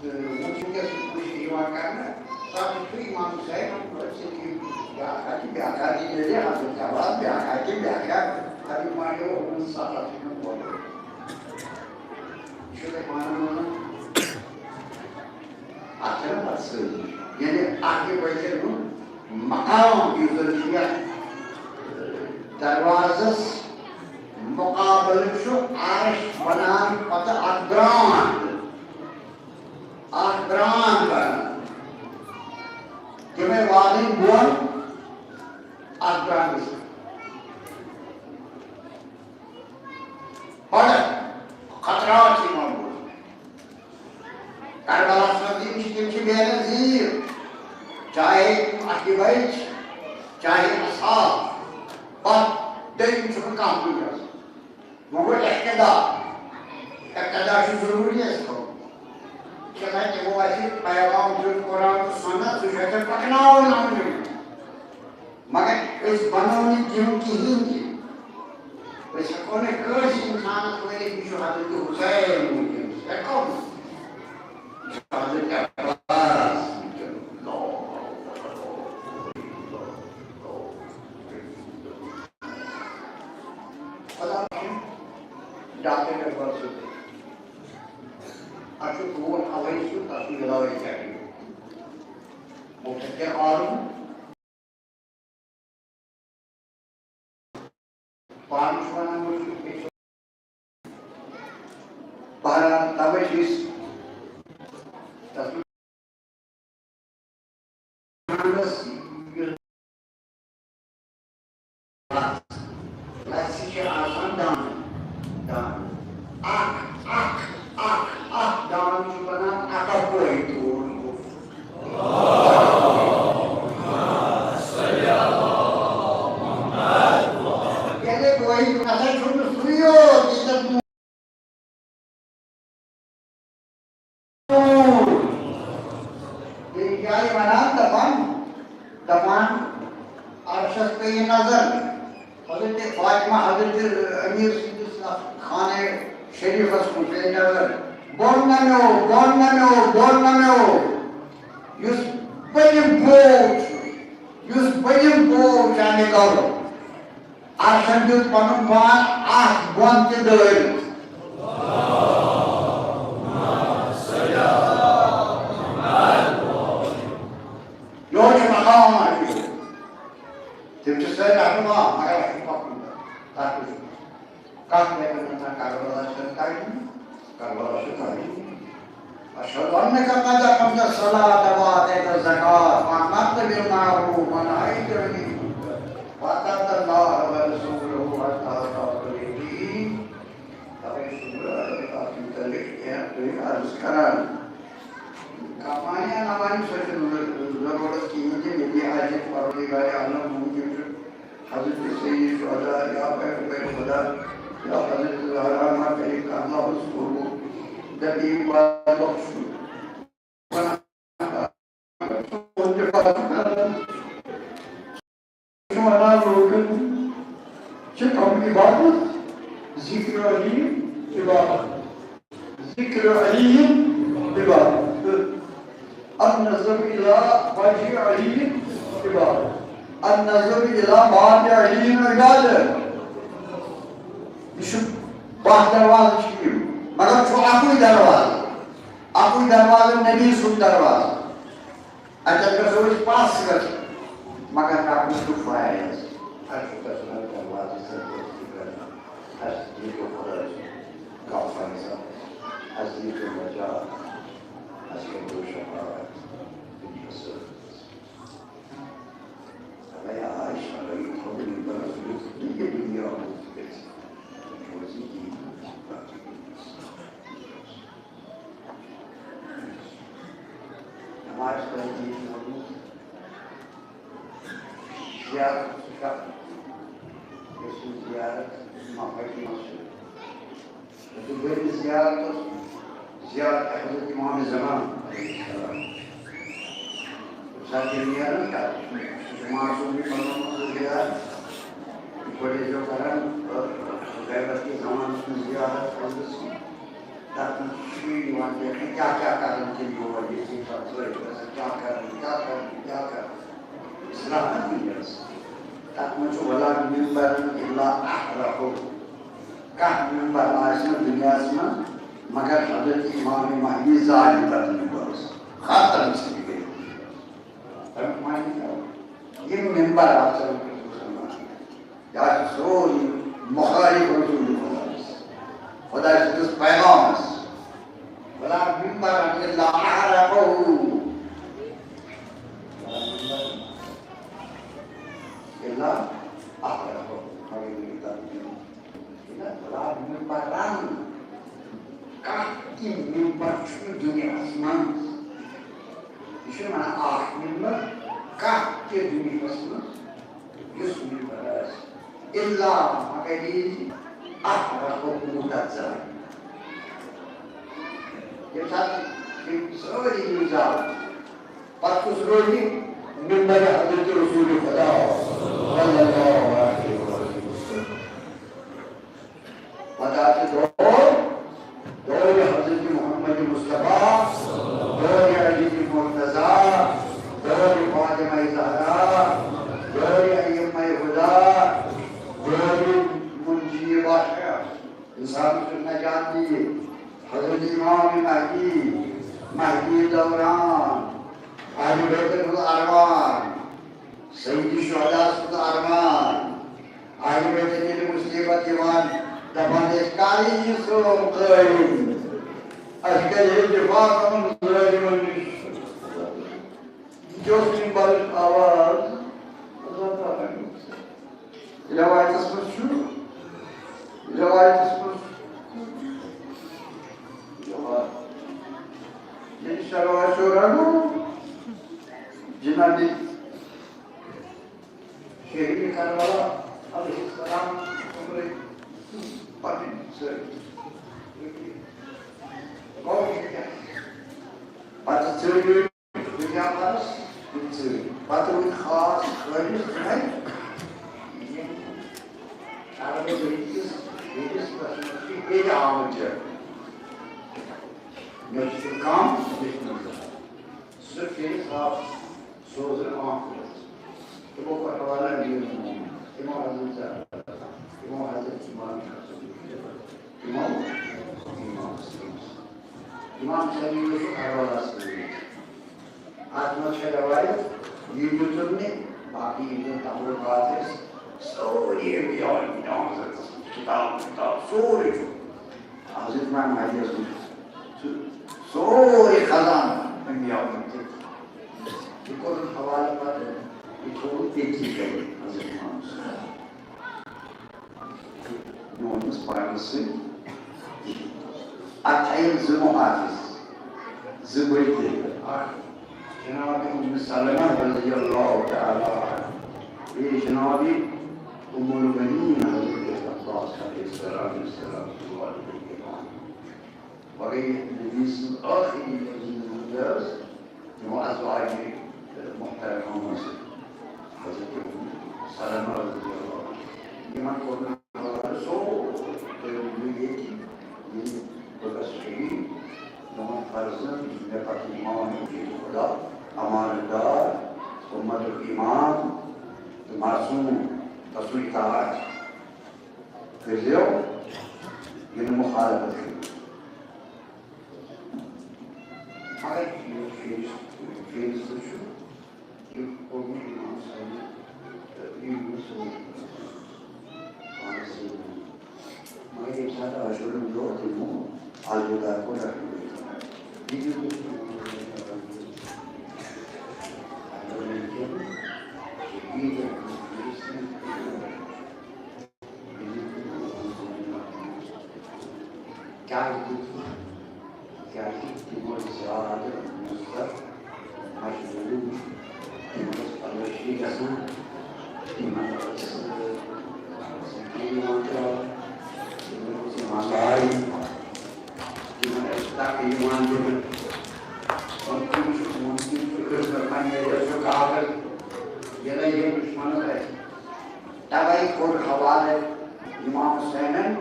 تہٕ وٕنکیٚس چھُ کوٗشِش یِوان کرنہٕ، تَتھ چھُ اِمام حُسین أتھۍ سۭتۍ بیٛاکھ اَتہِ، بیٛاکھ اَتہِ ییٚلہِ حضرت عباس، بیٛاکھ اَتہِ، بیٛاکھ اَتہِ، تَمیُک معنی اوس یِمَن سَتَتھ چھِ یِمَن بۄن۔ یہِ چھُ تۄہہِ پانَن وَنان۔ اَتھ چھَنہٕ پَتہٕ سۭتۍ۔ یعنی اَتھ یہِ بٲگِر ہُنٛد مقام یُس زَن چھُ یَتھ دروازَس مُقابلہٕ چھُ عرش وَنان پَتہٕ اَکھ درٛانٛد، اَکھ درٛانٛد بَنان۔ تِمَے والٕنۍ بۄن اَتھ درٛاندَس۔ بَڑٕ خطرات چھِ یِوان بوزنہٕ۔ کربلاہَس منٛز تِم چھِ، تِم چھِ بے نظیر، چاہے تِم اہلِ بیت چھِ، چاہے اصحاب، پتہٕ دوٚیِم چھُنہٕ کانٛہہ کُنہِ آسان۔ وۄنۍ گوٚو اقتدا، اقتدا چھُ ضروٗری اَسہِ تھاوُن۔ یِتھ کٔنۍ تِمو اَسہِ پیغام دیُت، قرآن تہٕ سُنت، سُہ چھُ اَسہِ پَکناوُن اَمرِ۔ مگر أسۍ بنو نہٕ تِم کِہیٖنۍ تہِ۔ أسۍ ہٮ۪کو نہٕ کٲنٛسہِ اِنسانَس ؤنِتھ، یہِ چھُ حضرت حسین وٕنکیٚنَس۔ ہٮ۪کو نہٕ۔ یہِ چھُ حضرت عباس وٕنکیٚنَس۔ خدا رحم، ڈاکٹر اقبال صٲب۔ اَتھ چھُ ٹوٹھ اَوَے چھُ، تَتھ چھُ علاج کیٛاہ چھُ؟ مُتفِکر عالم۔ پانہٕ چھُ وَنان، بہٕ چھُس ییٚتہِ۔ بہرحال، تَوَے چھِ أسۍ تَتھ منٛز لَژھِ چھِ آسان دانہٕ، دانہٕ۔ اَکھ، اَکھ، اَکھ، اَکھ دانہٕ چھُ بَنان اَکھ اَکھ پورِ تور۔ یعنی وۄنۍ ہسا چھُنہٕ سُے یوت، ییٚتٮ۪تھ یہِ کیٛاہ یہِ وَنان، دَپان، دَپان، عرشَس پیٚیہِ نظر۔ حضرت فاطمہ، حضرت امیر سٕنٛدِس اَتھ خانہ شریفَس کُن پیٚیہِ نظر۔ بۄن نَمیو، بۄن نَمیو، بۄن نَمیو۔ یُس بٔلِم بوو چھُ، یُس بٔلِم بوو چانہِ گَرُک۔ عرشن دیُت پنُن پان اکھ بۄن تہِ دٲرِتھ۔ یورٕ چھُ مقام اَتہِ۔ تِم چھِ سٲری رہنما، مگر اَسہِ چھُ پَکُن۔ تَتھ پٮ۪ٹھ چھُ کَتھ، ییٚتٮ۪ن نہٕ کربلا چھَنہٕ کَرٕنۍ، کربلا چھُ کَرٕنۍ۔ أشهد أنك قد أقمت الصلاة وآتيت الزكاة وأمرت بالمعروف بارِ عالم موجود چھُ، حضرت سید شہداء یا پیغمبر خدا یا حضرت زہرا ما کٔرِتھ کانٛہہ لفظ کوٚرمُت، دَپہِ یہِ بخشُن۔ چھُ وَنان لوٗکَن چھِ کَم عبادت، ذِکرُ علی عبادت، ذِکرُ علی عبادت۔ النظر إلى وجه علي عبادة۔ النظر إلى باب علي عبادة۔ یہِ چھُ باہ دروازٕ چھِ یِم، مگر چھُ اَکُے دروازٕ، اَکُے دروازٕ نبی سُنٛد دروازٕ۔ اَتٮ۪تھ گژھو أسۍ پَس گژھُن، مگر رَٹُن چھُ فٲیض۔ اَسہِ چھُ گژھُن اَتھ دروازَس سۭتۍ دوستی کَرٕنۍ۔ اَسہِ دیٖتو خۄداے سُنٛد غم فٲیض، اَسہِ دیٖتو نجات، اَسہِ کٔرۍتو شفاعت دُنیاہَس ٲخرَتَس۔ اَوَے آے شرعی تھوٚو نہٕ بَرَس یُتھ نہٕ یہِ دُنیا اوس گژھِ روزِ کِہیٖنۍ۔ نماز پرنی چھِ ووٚنمُت، زیارت چھِ کَرٕنۍ۔ یۄس یہِ زیارت مفاہیم چھِ، یہِ چھِ بٔڑ زیارت، زیارت حضرت امام زمان علیہ السلام۔ ییٚمہِ ساتہٕ یِم نیران چھِ، سُہ چھُ معصوم یہِ پَنُن زیارت۔ یِتھ پٲٹھۍ ٲسۍ زیو کران، غیبت کِس زمانَس منٛز زیارت حضرت سٕنٛز۔ تَتھ منٛز چھُ یِوان لیکھنہٕ کیٛاہ کیٛاہ کَرُن تِم یور یِتھ یِم پَتہٕ ژٲرۍ گژھن، کیٛاہ کَرُن، کیٛاہ کَرُن، کیٛاہ کَرُن۔ اصلاح نہ دُنیاہَس۔ تَتھ منٛز چھُ وَلا مِنبَرَن إِلَّا أَحْرَقُهُ۔ کانٛہہ مِنبَر آسہِ نہٕ دُنیاہَس منٛز مگر حضرت امام مہدی زایہِ تَتھ مِنبَرَس۔ ختم چھِ یہِ گٔے۔ تَمیُک معنی کیٛاہ؟ یِم مِنبَر آسَن، یہِ آسہِ سورُے مُخالِف رسول خۄدایَس، خۄداے سٕنٛدِس پیغامَس۔ وَلا مِنبَرَن إِلَّا أَحْرَقُهُ۔ وَلا مِنبَرَن إِلَّا أَحْرَقُهُ۔ وَلا مِنبَرَن۔ کانٛہہ تہِ مِنبَر چھُنہٕ دُنیاہَس منٛز۔ یہِ چھُنہٕ وَنان اَکھ مِنبَر، کانٛہہ تہِ دُنیاہَس منٛز یُس مِنبَر آسہِ، إِلَّا، مگر یہِ أَحْرَقُهُ، تَتھ زالہِ۔ ییٚمہِ ساتہٕ یِم سٲری یِم زالَن، پَتہٕ کُس روزِ؟ مِنبَرِ حضرت رسول خدا صلی اللہ علیہ وسلم۔ پتہٕ آسہِ دور، دورِ حضرت محمد مصطفیٰ، دورِ علی مرتضیٰ، دورِ فاطمہ زہرا، دورِ ائمہ ہدیٰ، دورِ منجی بخش، اِنسان سُنٛد نجات دِیہِ، حضرت امام مہدی، مہدی دوران، اہل بیتن ہُنٛد ارمان، سید شہداء سُنٛد ارمان۔ اہل بیتن ییٚلہِ مصیبت یِوان، دپان ٲسۍ، کر یی سون قٲیِم، اَسہِ کرِ ہے دفاع یِمن ظٲلمن نِش۔ یہِ تہِ اوس مِنبرٕچ آواز۔ اللہ تعالیٰ ہن۔ رٮ۪وایتس منٛز چھُ، رٮ۪وایتس منٛز چھُ۔ ییٚلہِ شلوار چھُ رَنُن، جناب شہید کربلا علیہ السلام عمرِ پتہٕ سۭتۍ۔ پتہٕ ژٔلۍ دُنیا پرس، یِم ژٔلۍ۔ پتہٕ روٗدۍ خاص خٲلص تِمے، یِم عربہٕ ؤرۍ کِس ؤرِیَس پٮ۪ٹھ چھِ ییٚتہِ آمٕتۍ۔ مےٚ چھِ تِم کم، مےٚ چھِ تِم زیادٕ۔ سُہ کٔرِتھ آو سوزُن آمُت۔ تِمو کوٚر حوالہ میٖر محمد، تِمو حضرت زہرا، تِمو حضرت امام حسن، تِمو امام حسن۔ امام حسن اوس کربلاہس منٛز۔ اتھ منٛز چھےٚ روایت، یہِ دیُتُن مےٚ، باقٕے یِم زن تمبرُک بازر ٲسۍ، سٲری انبیاء، انبیاء حضرت کتاب، کتاب، سورُے چھُ۔ حضرت امام مہدی یَس منٛز چھُ سُہ سورُے خزانہٕ انبیاء منٛز تہِ۔ یہِ کوٚرُن حوالہٕ پتہٕ، یہِ تھوٚوُن تٔتی گرِ حضرت امام صٲب۔ میون یُس پرنہٕ سۭتۍ، اتھ تھایَن زٕ محافظ، زٕ بٔڑۍ دٔلیٖل۔ اکھ جناب ام سلمہ رضی اللہ تعالیٰ عنہ۔ یہ جناب ام المؤمنین حضرت عباس علیہ السلام، السلام علیہ، واقعی نبی سٕنٛز ٲخری یِم ٲس، یِمو ازواج محترمہ منٛز حضرت ام سلمہ رضی اللہ عنہا، یِمن کوٚر نہٕ حوالہٕ سورُے تٔمۍ ییٚتہِ، ییٚلہِ بہٕ گژھٕ شہیٖد، میون فرض نہٕ، مےٚ پتہٕ یِم مانن خدا، امانت دار، امت الایمان تہٕ معصوم، تسُنٛد اطاعت کٔرۍزیو، یہِ نہٕ مخالفت کٔرِو۔ مگر یہِ فیس، فیس تہِ چھُ، یہِ کوٚرمُت اِمام صٲبن، تہٕ یہِ یوٗنس صٲبن پانس سۭتۍ۔ مگر ییٚمہِ ساتہٕ عاشورن دۄہ تِمو الوداع کوٚر رحمتُ اللہ۔ یہِ دیُت نہٕ تِمو الوداع کران کینٛہہ۔ کیٛازِ دیُت؟ کیٛازِ تِمو زیادٕ نظر مجبوٗر، تِمن ٲس پلٲشی گژھان، تِمن ٲس، ٲس یِوان ترٛاونہٕ، تِمن اوس یِوان لارِ، تِمن ٲس ٹکہٕ یِوان دِنہٕ۔ تِم چھِ، تِم چھِ خدمت پننہِ رزقُک آخر، ییٚلہِ یِم دُشمنن ٲسۍ۔ توے کوٚر حوالہٕ امام حسینن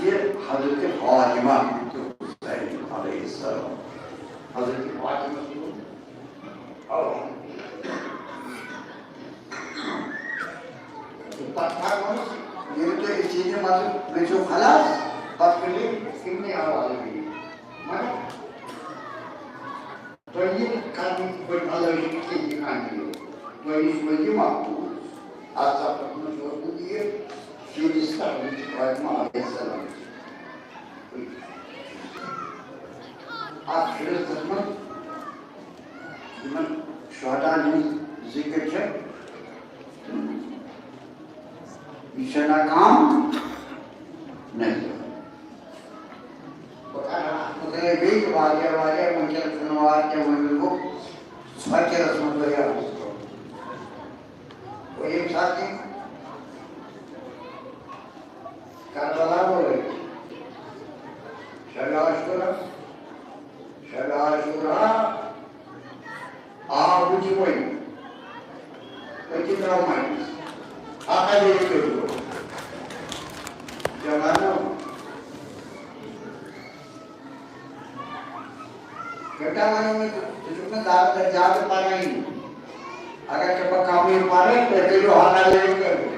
یہِ حضرت فاطمہ بنت حسین علیہ السلام۔ حضرت فاطمہ سُنٛد، او، تہٕ پتہٕ فرمووُس، ییٚلہِ تُہۍ أتھی منٛز گٔژھِو خلاص، پتہٕ کٔرِو تِمنٕے حوالہٕ بیٚیہِ۔ مگر تۄہہِ یہِ کرنہٕ بٔڑۍ بلٲیی کینٛہہ یہِ کامہِ یہِ۔ تۄہہِ نِش وٲتۍ یہِ محفوظ۔ اَتھ سفرس منٛز چھُ اوسمُت یہِ شیٖرِس تحریٖک فاطمہ علیہ السلام۔ اَتھ فہرستس منٛز یِمن شہداہن ہٕنٛز ذِکر چھےٚ۔ یہِ چھےٚ ناکام نظر۔ بہٕ کَرٕ ہا اَتھ مُتعلِق بیٚیہِ تہِ واریاہ، واریاہ، وٕنکٮ۪ن چھُنہٕ وار کینٛہہ، وۄنۍ وَنہٕ بہٕ ژھۄچَرَس منٛز واریاہ عرض کوٚرمُت۔ گوٚو ییٚمہِ ساتہٕ تِم کربلا وٲتۍ، شبِ عاشورہ، شبِ عاشورہ، آ، بہٕ تہِ وۄنۍ۔ أتی درٛاو مجلس۔ اَکھ ہَے ییٚتہِ کٔرِو۔ جوانو۔ بیٹا وَنیو مےٚ، ژٕ چھُکھ نہٕ زیادٕ، زیادٕ پَرٲنی۔ اگر ژےٚ بہٕ کَمٕے پَرٕ، تُہۍ کٔرِو ہَنا ییٚتہِ کٔرِو۔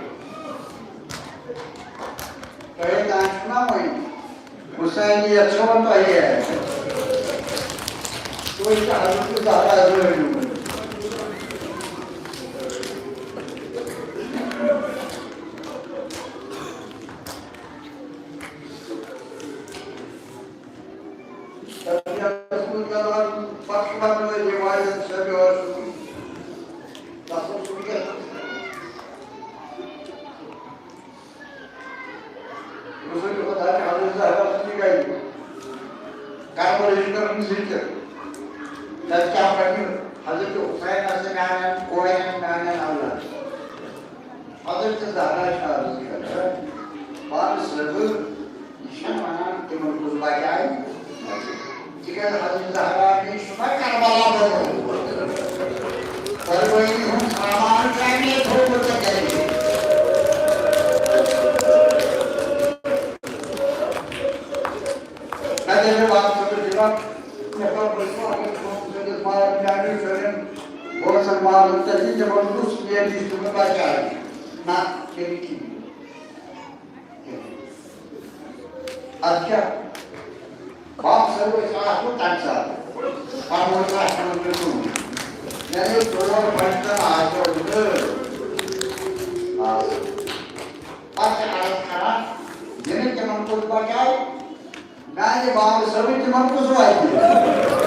تۄہے تام چھُنہ وۄنۍ۔ حسینیت چھو تۄہہِ اَتہِ۔ تُہۍ چھِ حضرت زہرا زٲلِو۔ طبیعتس منٛز کران پتہٕ پتہٕ روایت شبِ عاشور۔ تَتھ اوس وٕنکیٚس رسول خدا حضرت زہرا سٕنٛدِ گرِ کربلٕچ کرن ذِکر۔ تَتہِ کیٛاہ پَرِ حضرت حسین آسہِ میٛانٮ۪ن کورٮ۪ن، میٛانٮ۪ن اولادن۔ حضرت زہرا چھِ عرض کران، پانہٕ صٲبہٕ، یہِ چھَنہٕ وَنان تِمن کُس بچایہِ۔ تِکیٛازِ حضرت زہرا نِش چھُ وۄنۍ کربلا بنومُت۔ قربٲنی ہُنٛد سامان چھُ اَمے تھوٚومُت ژےٚ گرِ۔ نہ تیٚلہِ واتہٕ ژٕ تہٕ دِوَکھ، مےٚ کوٚر بہٕ چھُس اَگر ژٕ سٲنِس مال میٛانہِ سٲنٮ۪ن بٲژَن مالَن تَتہِ دِوان کُس لیڈیٖز چھُ مےٚ بچاوٕنۍ۔ نہ، تیٚلہِ کِہیٖنۍ۔ اَدٕ کیٛاہ؟ بَب سَر ٲسۍ آسُن تَمہِ ساتہٕ۔ پَرُن آسہِ نہٕ تیُتھ۔ یعنی ژور پنٛژاہ آسہِ اوسمُت۔ آ۔ پَتہٕ چھِ عرض کران، ییٚلہِ تِمَن کُس بَچاو، میٛانہِ بابہٕ صٲبٕنۍ تِمَن کُس واتہِ؟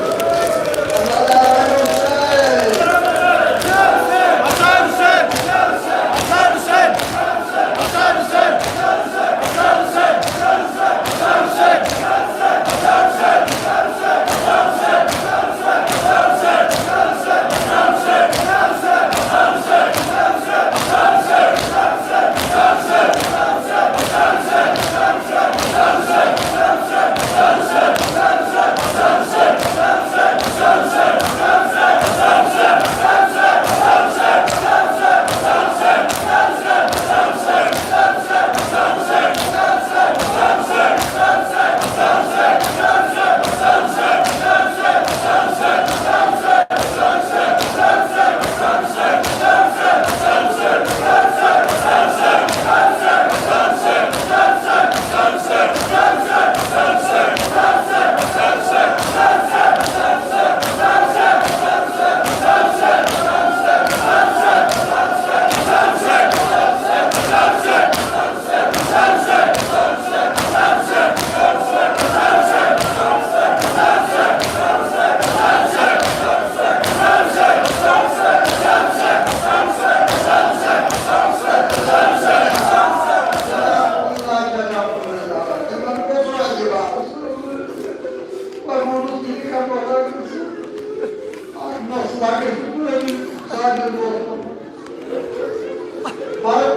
مرد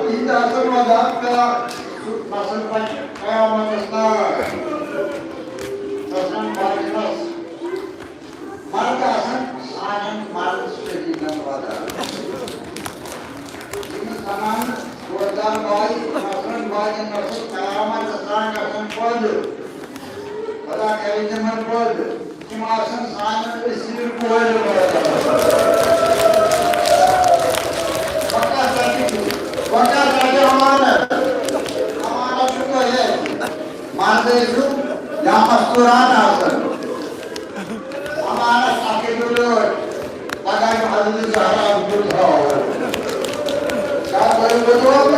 تِہِنٛدِ آسن وۄدان کران، سُہ نسل پکہِ قیامتس تام۔ نسلن باقین مرد آسن سانٮ۪ن مرد شہیدن وۄدان۔ یِم زنانہٕ روزدار بایہِ، نسلن باقین نسل قیامتس تام گژھن پٲدٕ۔ خدا کرِ تِمن پٲدٕ۔ تِم آسن سانٮ۪ن أسیٖر کورٮ۪ن روزان۔ وۄنۍ کَتھ رَٹہِ، وۄنۍ کَتھ رَٹہِ امانت؟ امانت چھُ تۄہہِ اَتہِ۔ مرد ٲسِو یا مستوٗران آسن۔ امانت اَکٕے گُلٲٹۍ۔ پگاہ چھُ حضرت زہرا بُتھ ہاوُن۔ کیٛاہ کٔرِو بُتھ ہاوُن؟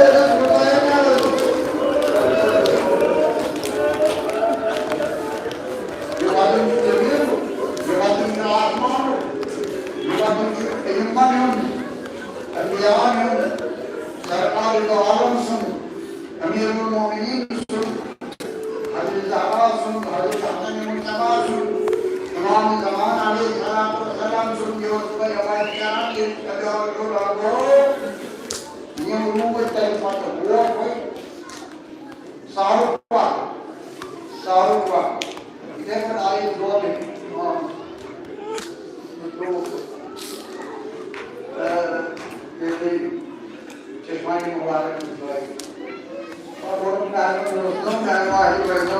یہِ وطن چھُ زٔمیٖنُک، یہِ وطن چھُ آسمانُک، یہِ وطن چھُ علمن ہُنٛد، انبیاءن ہُنٛد، سرکار دو عالم سُنٛد، امیر المومنین سُنٛد، حضرت زہرا سُنٛد، حضرت حسن مجتبیٰ سُنٛد، امام زمان علیہ الصلوۃ والسلام سُنٛد، یہِ اوس بہٕ روایت کران، ییٚلہِ خۄدایَن کوٚر اکھ گوٚو، یِم روٗدۍ تَمہِ پتہٕ ووت وۄنۍ۔ سارُک وق، سارُک وق۔ یِتھَے پٲٹھۍ آیہِ دۄن اِمام، اَ، ییٚتہِ چشمانِ مُبارک منٛز درٛاے۔ پَتہٕ ووٚنُن، مےٚ ہسا اوس نہٕ، مےٚ ہسا آسہِ وۄنۍ نہٕ۔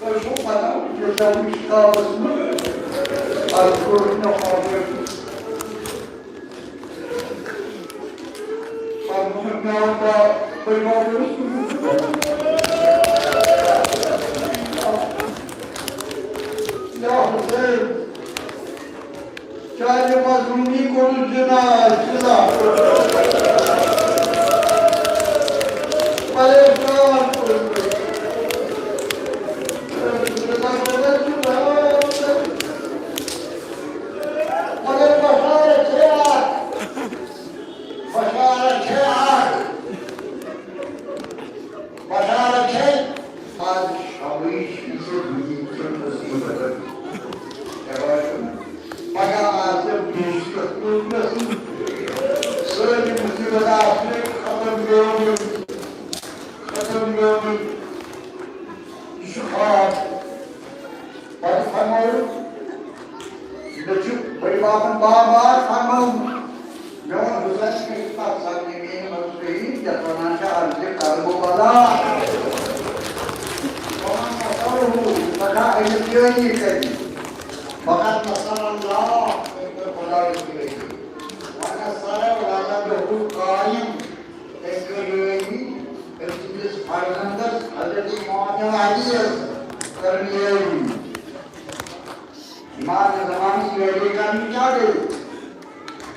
تۄہہِ چھُو پَتہ، ییٚلہِ تۄہہِ وٕچھ کتابَس منٛز، اَتھ کوٚر مےٚ آپریشن۔ پَتہٕ ووٚنُکھ، مےٚ آو پَتہٕ، بہٕ ما گوٚوُس؟ یا حسین، چانہِ مظلوٗمی کوٚرُس جِناز، جِناز۔ پریشان کوٚرُس۔ مگر بشارت چھے اکھ، بشارت چھے اکھ، بشارت چھے۔ آز شبٕچ یہِ چھِ دُنیہٕچ مُصیبت۔ پگاہ آسہِ بیٚیہِ کُس مُصیبت، سٲری مُصیبت آسہِ ختم گٔمٕتۍ، ختم گٔمٕتۍ۔ یہِ چھُ خاص۔ پتہٕ فرمٲیِو، مےٚ چھُ بٔڈۍ بابن بار بار فرمومُت، میون حُسین چھُ تَتھ سرزمینہِ منٛز شہیٖد، یَتھ وَنان چھِ عرضِ کربلا۔ وَمَن نَصَرَهُ، یہِ پَتہ أمِس یٲری کَرِ۔ وَقَدْ نَصَرَهُ اللَّهُ، أمۍ کٔر خۄدایَس یٲری۔ وَنَصَرَهُ وَلَدَهُ الْقَائِمُ، تٔمۍ کٔر یٲری أمۍ سٕنٛدِس فرزندس حضرت امام علی یس کٔرٕن یٲری۔ امام زمانس یٲری کرنہٕ کیٛاہ گٔے؟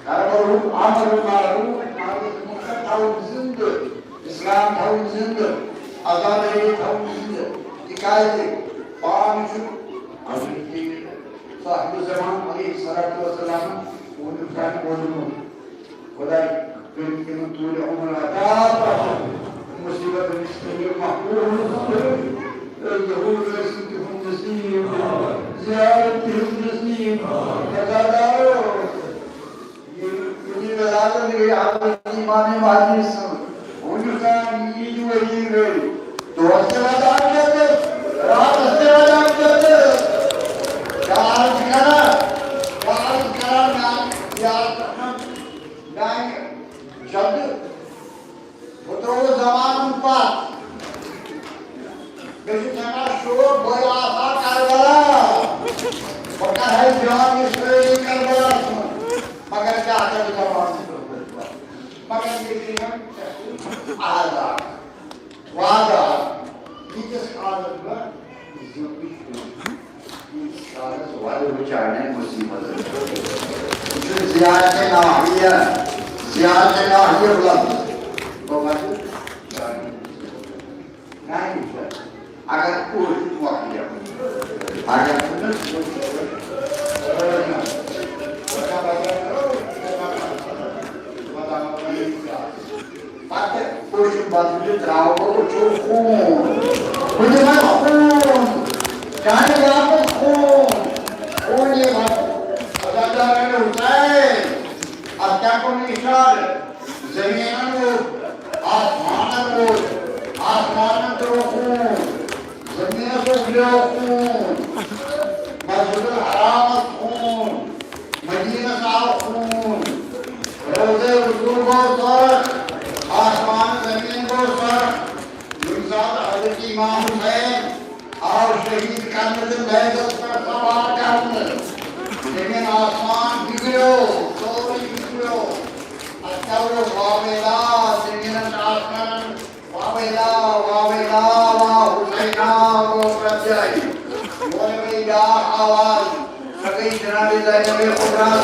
کربلہُک امر معروف، معروف منکر تھاوُن زندٕ، اسلام تھاوُن زندٕ، عزادٲری تھاوُن زندٕ۔ تِکیٛازِ پانہٕ چھُ حضرت صاحب زمان علیہ الصلوۃ والسلام ووٚنمُت۔ خداے کٔرِن تِمن طوٗلِ عمر عطا، مُصیبتن نِش کٔرِن محفوٗظ، ظہوٗر ٲسِن تِہُنٛد نصیٖب، زیارت تِہُنٛد نصیٖب۔ خۄدایا، یہِ، یہِ ولادت گٔے حضرت امام مہدی سٕنٛز۔ وٕنیُک تام یہِ عیٖد ؤری گٔے، دۄہس تہِ ودان کٔرِتھ، راتس تہِ ودان کٔرِتھ۔ کیٛاہ عرض کران، کیٛاہ عرض کران، میانہِ زیارتس منٛز میانہِ جدٕ، بہٕ ترٛووُس زمانن پتھ۔ مےٚ چھُ سٮ۪ٹھاہ شوق، بہٕ آسہٕ ہا کربلا۔ بہٕ کرٕ ہا جان نِشٲنی کربلس منٛز۔ مگر کیٛاہ کرٕ زمانن پتھ؟ مگر یہِ گٔے وۄنۍ ژےٚ سۭتۍ آزاد۔ وعدہ، ییٖتِس کالس بہٕ زِندٕ چھُس، تیٖتِس کالس وَدٕ بہٕ چانٮ۪ن مُصیٖبتن۔ یہِ چھُ زیارت ناحیہ، زیارت ناحیہ لفظ۔ بہٕ وَدٕ چانٮ۪ن مُصیٖبتن۔ نہ، یہِ چھُ، اگر کوٗشِش مۄکلہِ، اگر نہٕ، پتہٕ اوٚش بدلہِ ترٛاوٕ بہٕ أچھو خوٗن۔ بہٕ دِمے خوٗن۔ چانہِ باپتھ خوٗن۔ خوٗن یی بدلہٕ۔ امام حسین آو شہید کرنہٕ تہٕ میدس پٮ۪ٹھ سوار کرنہٕ۔ زٔمیٖن آسمان بِگڑیو، سورُے بِگڑیو۔ اتھ کیٛاہ گوٚو؟ واویلا، زٔمیٖنن تہٕ آسمانن، واویلا، واویلا، وا حسینا، گوٚو پرٛٮ۪تھ جایہِ۔ یورٕ گٔے بیٛاکھ آواز، سۄ گٔے جناب زینب قدرا۔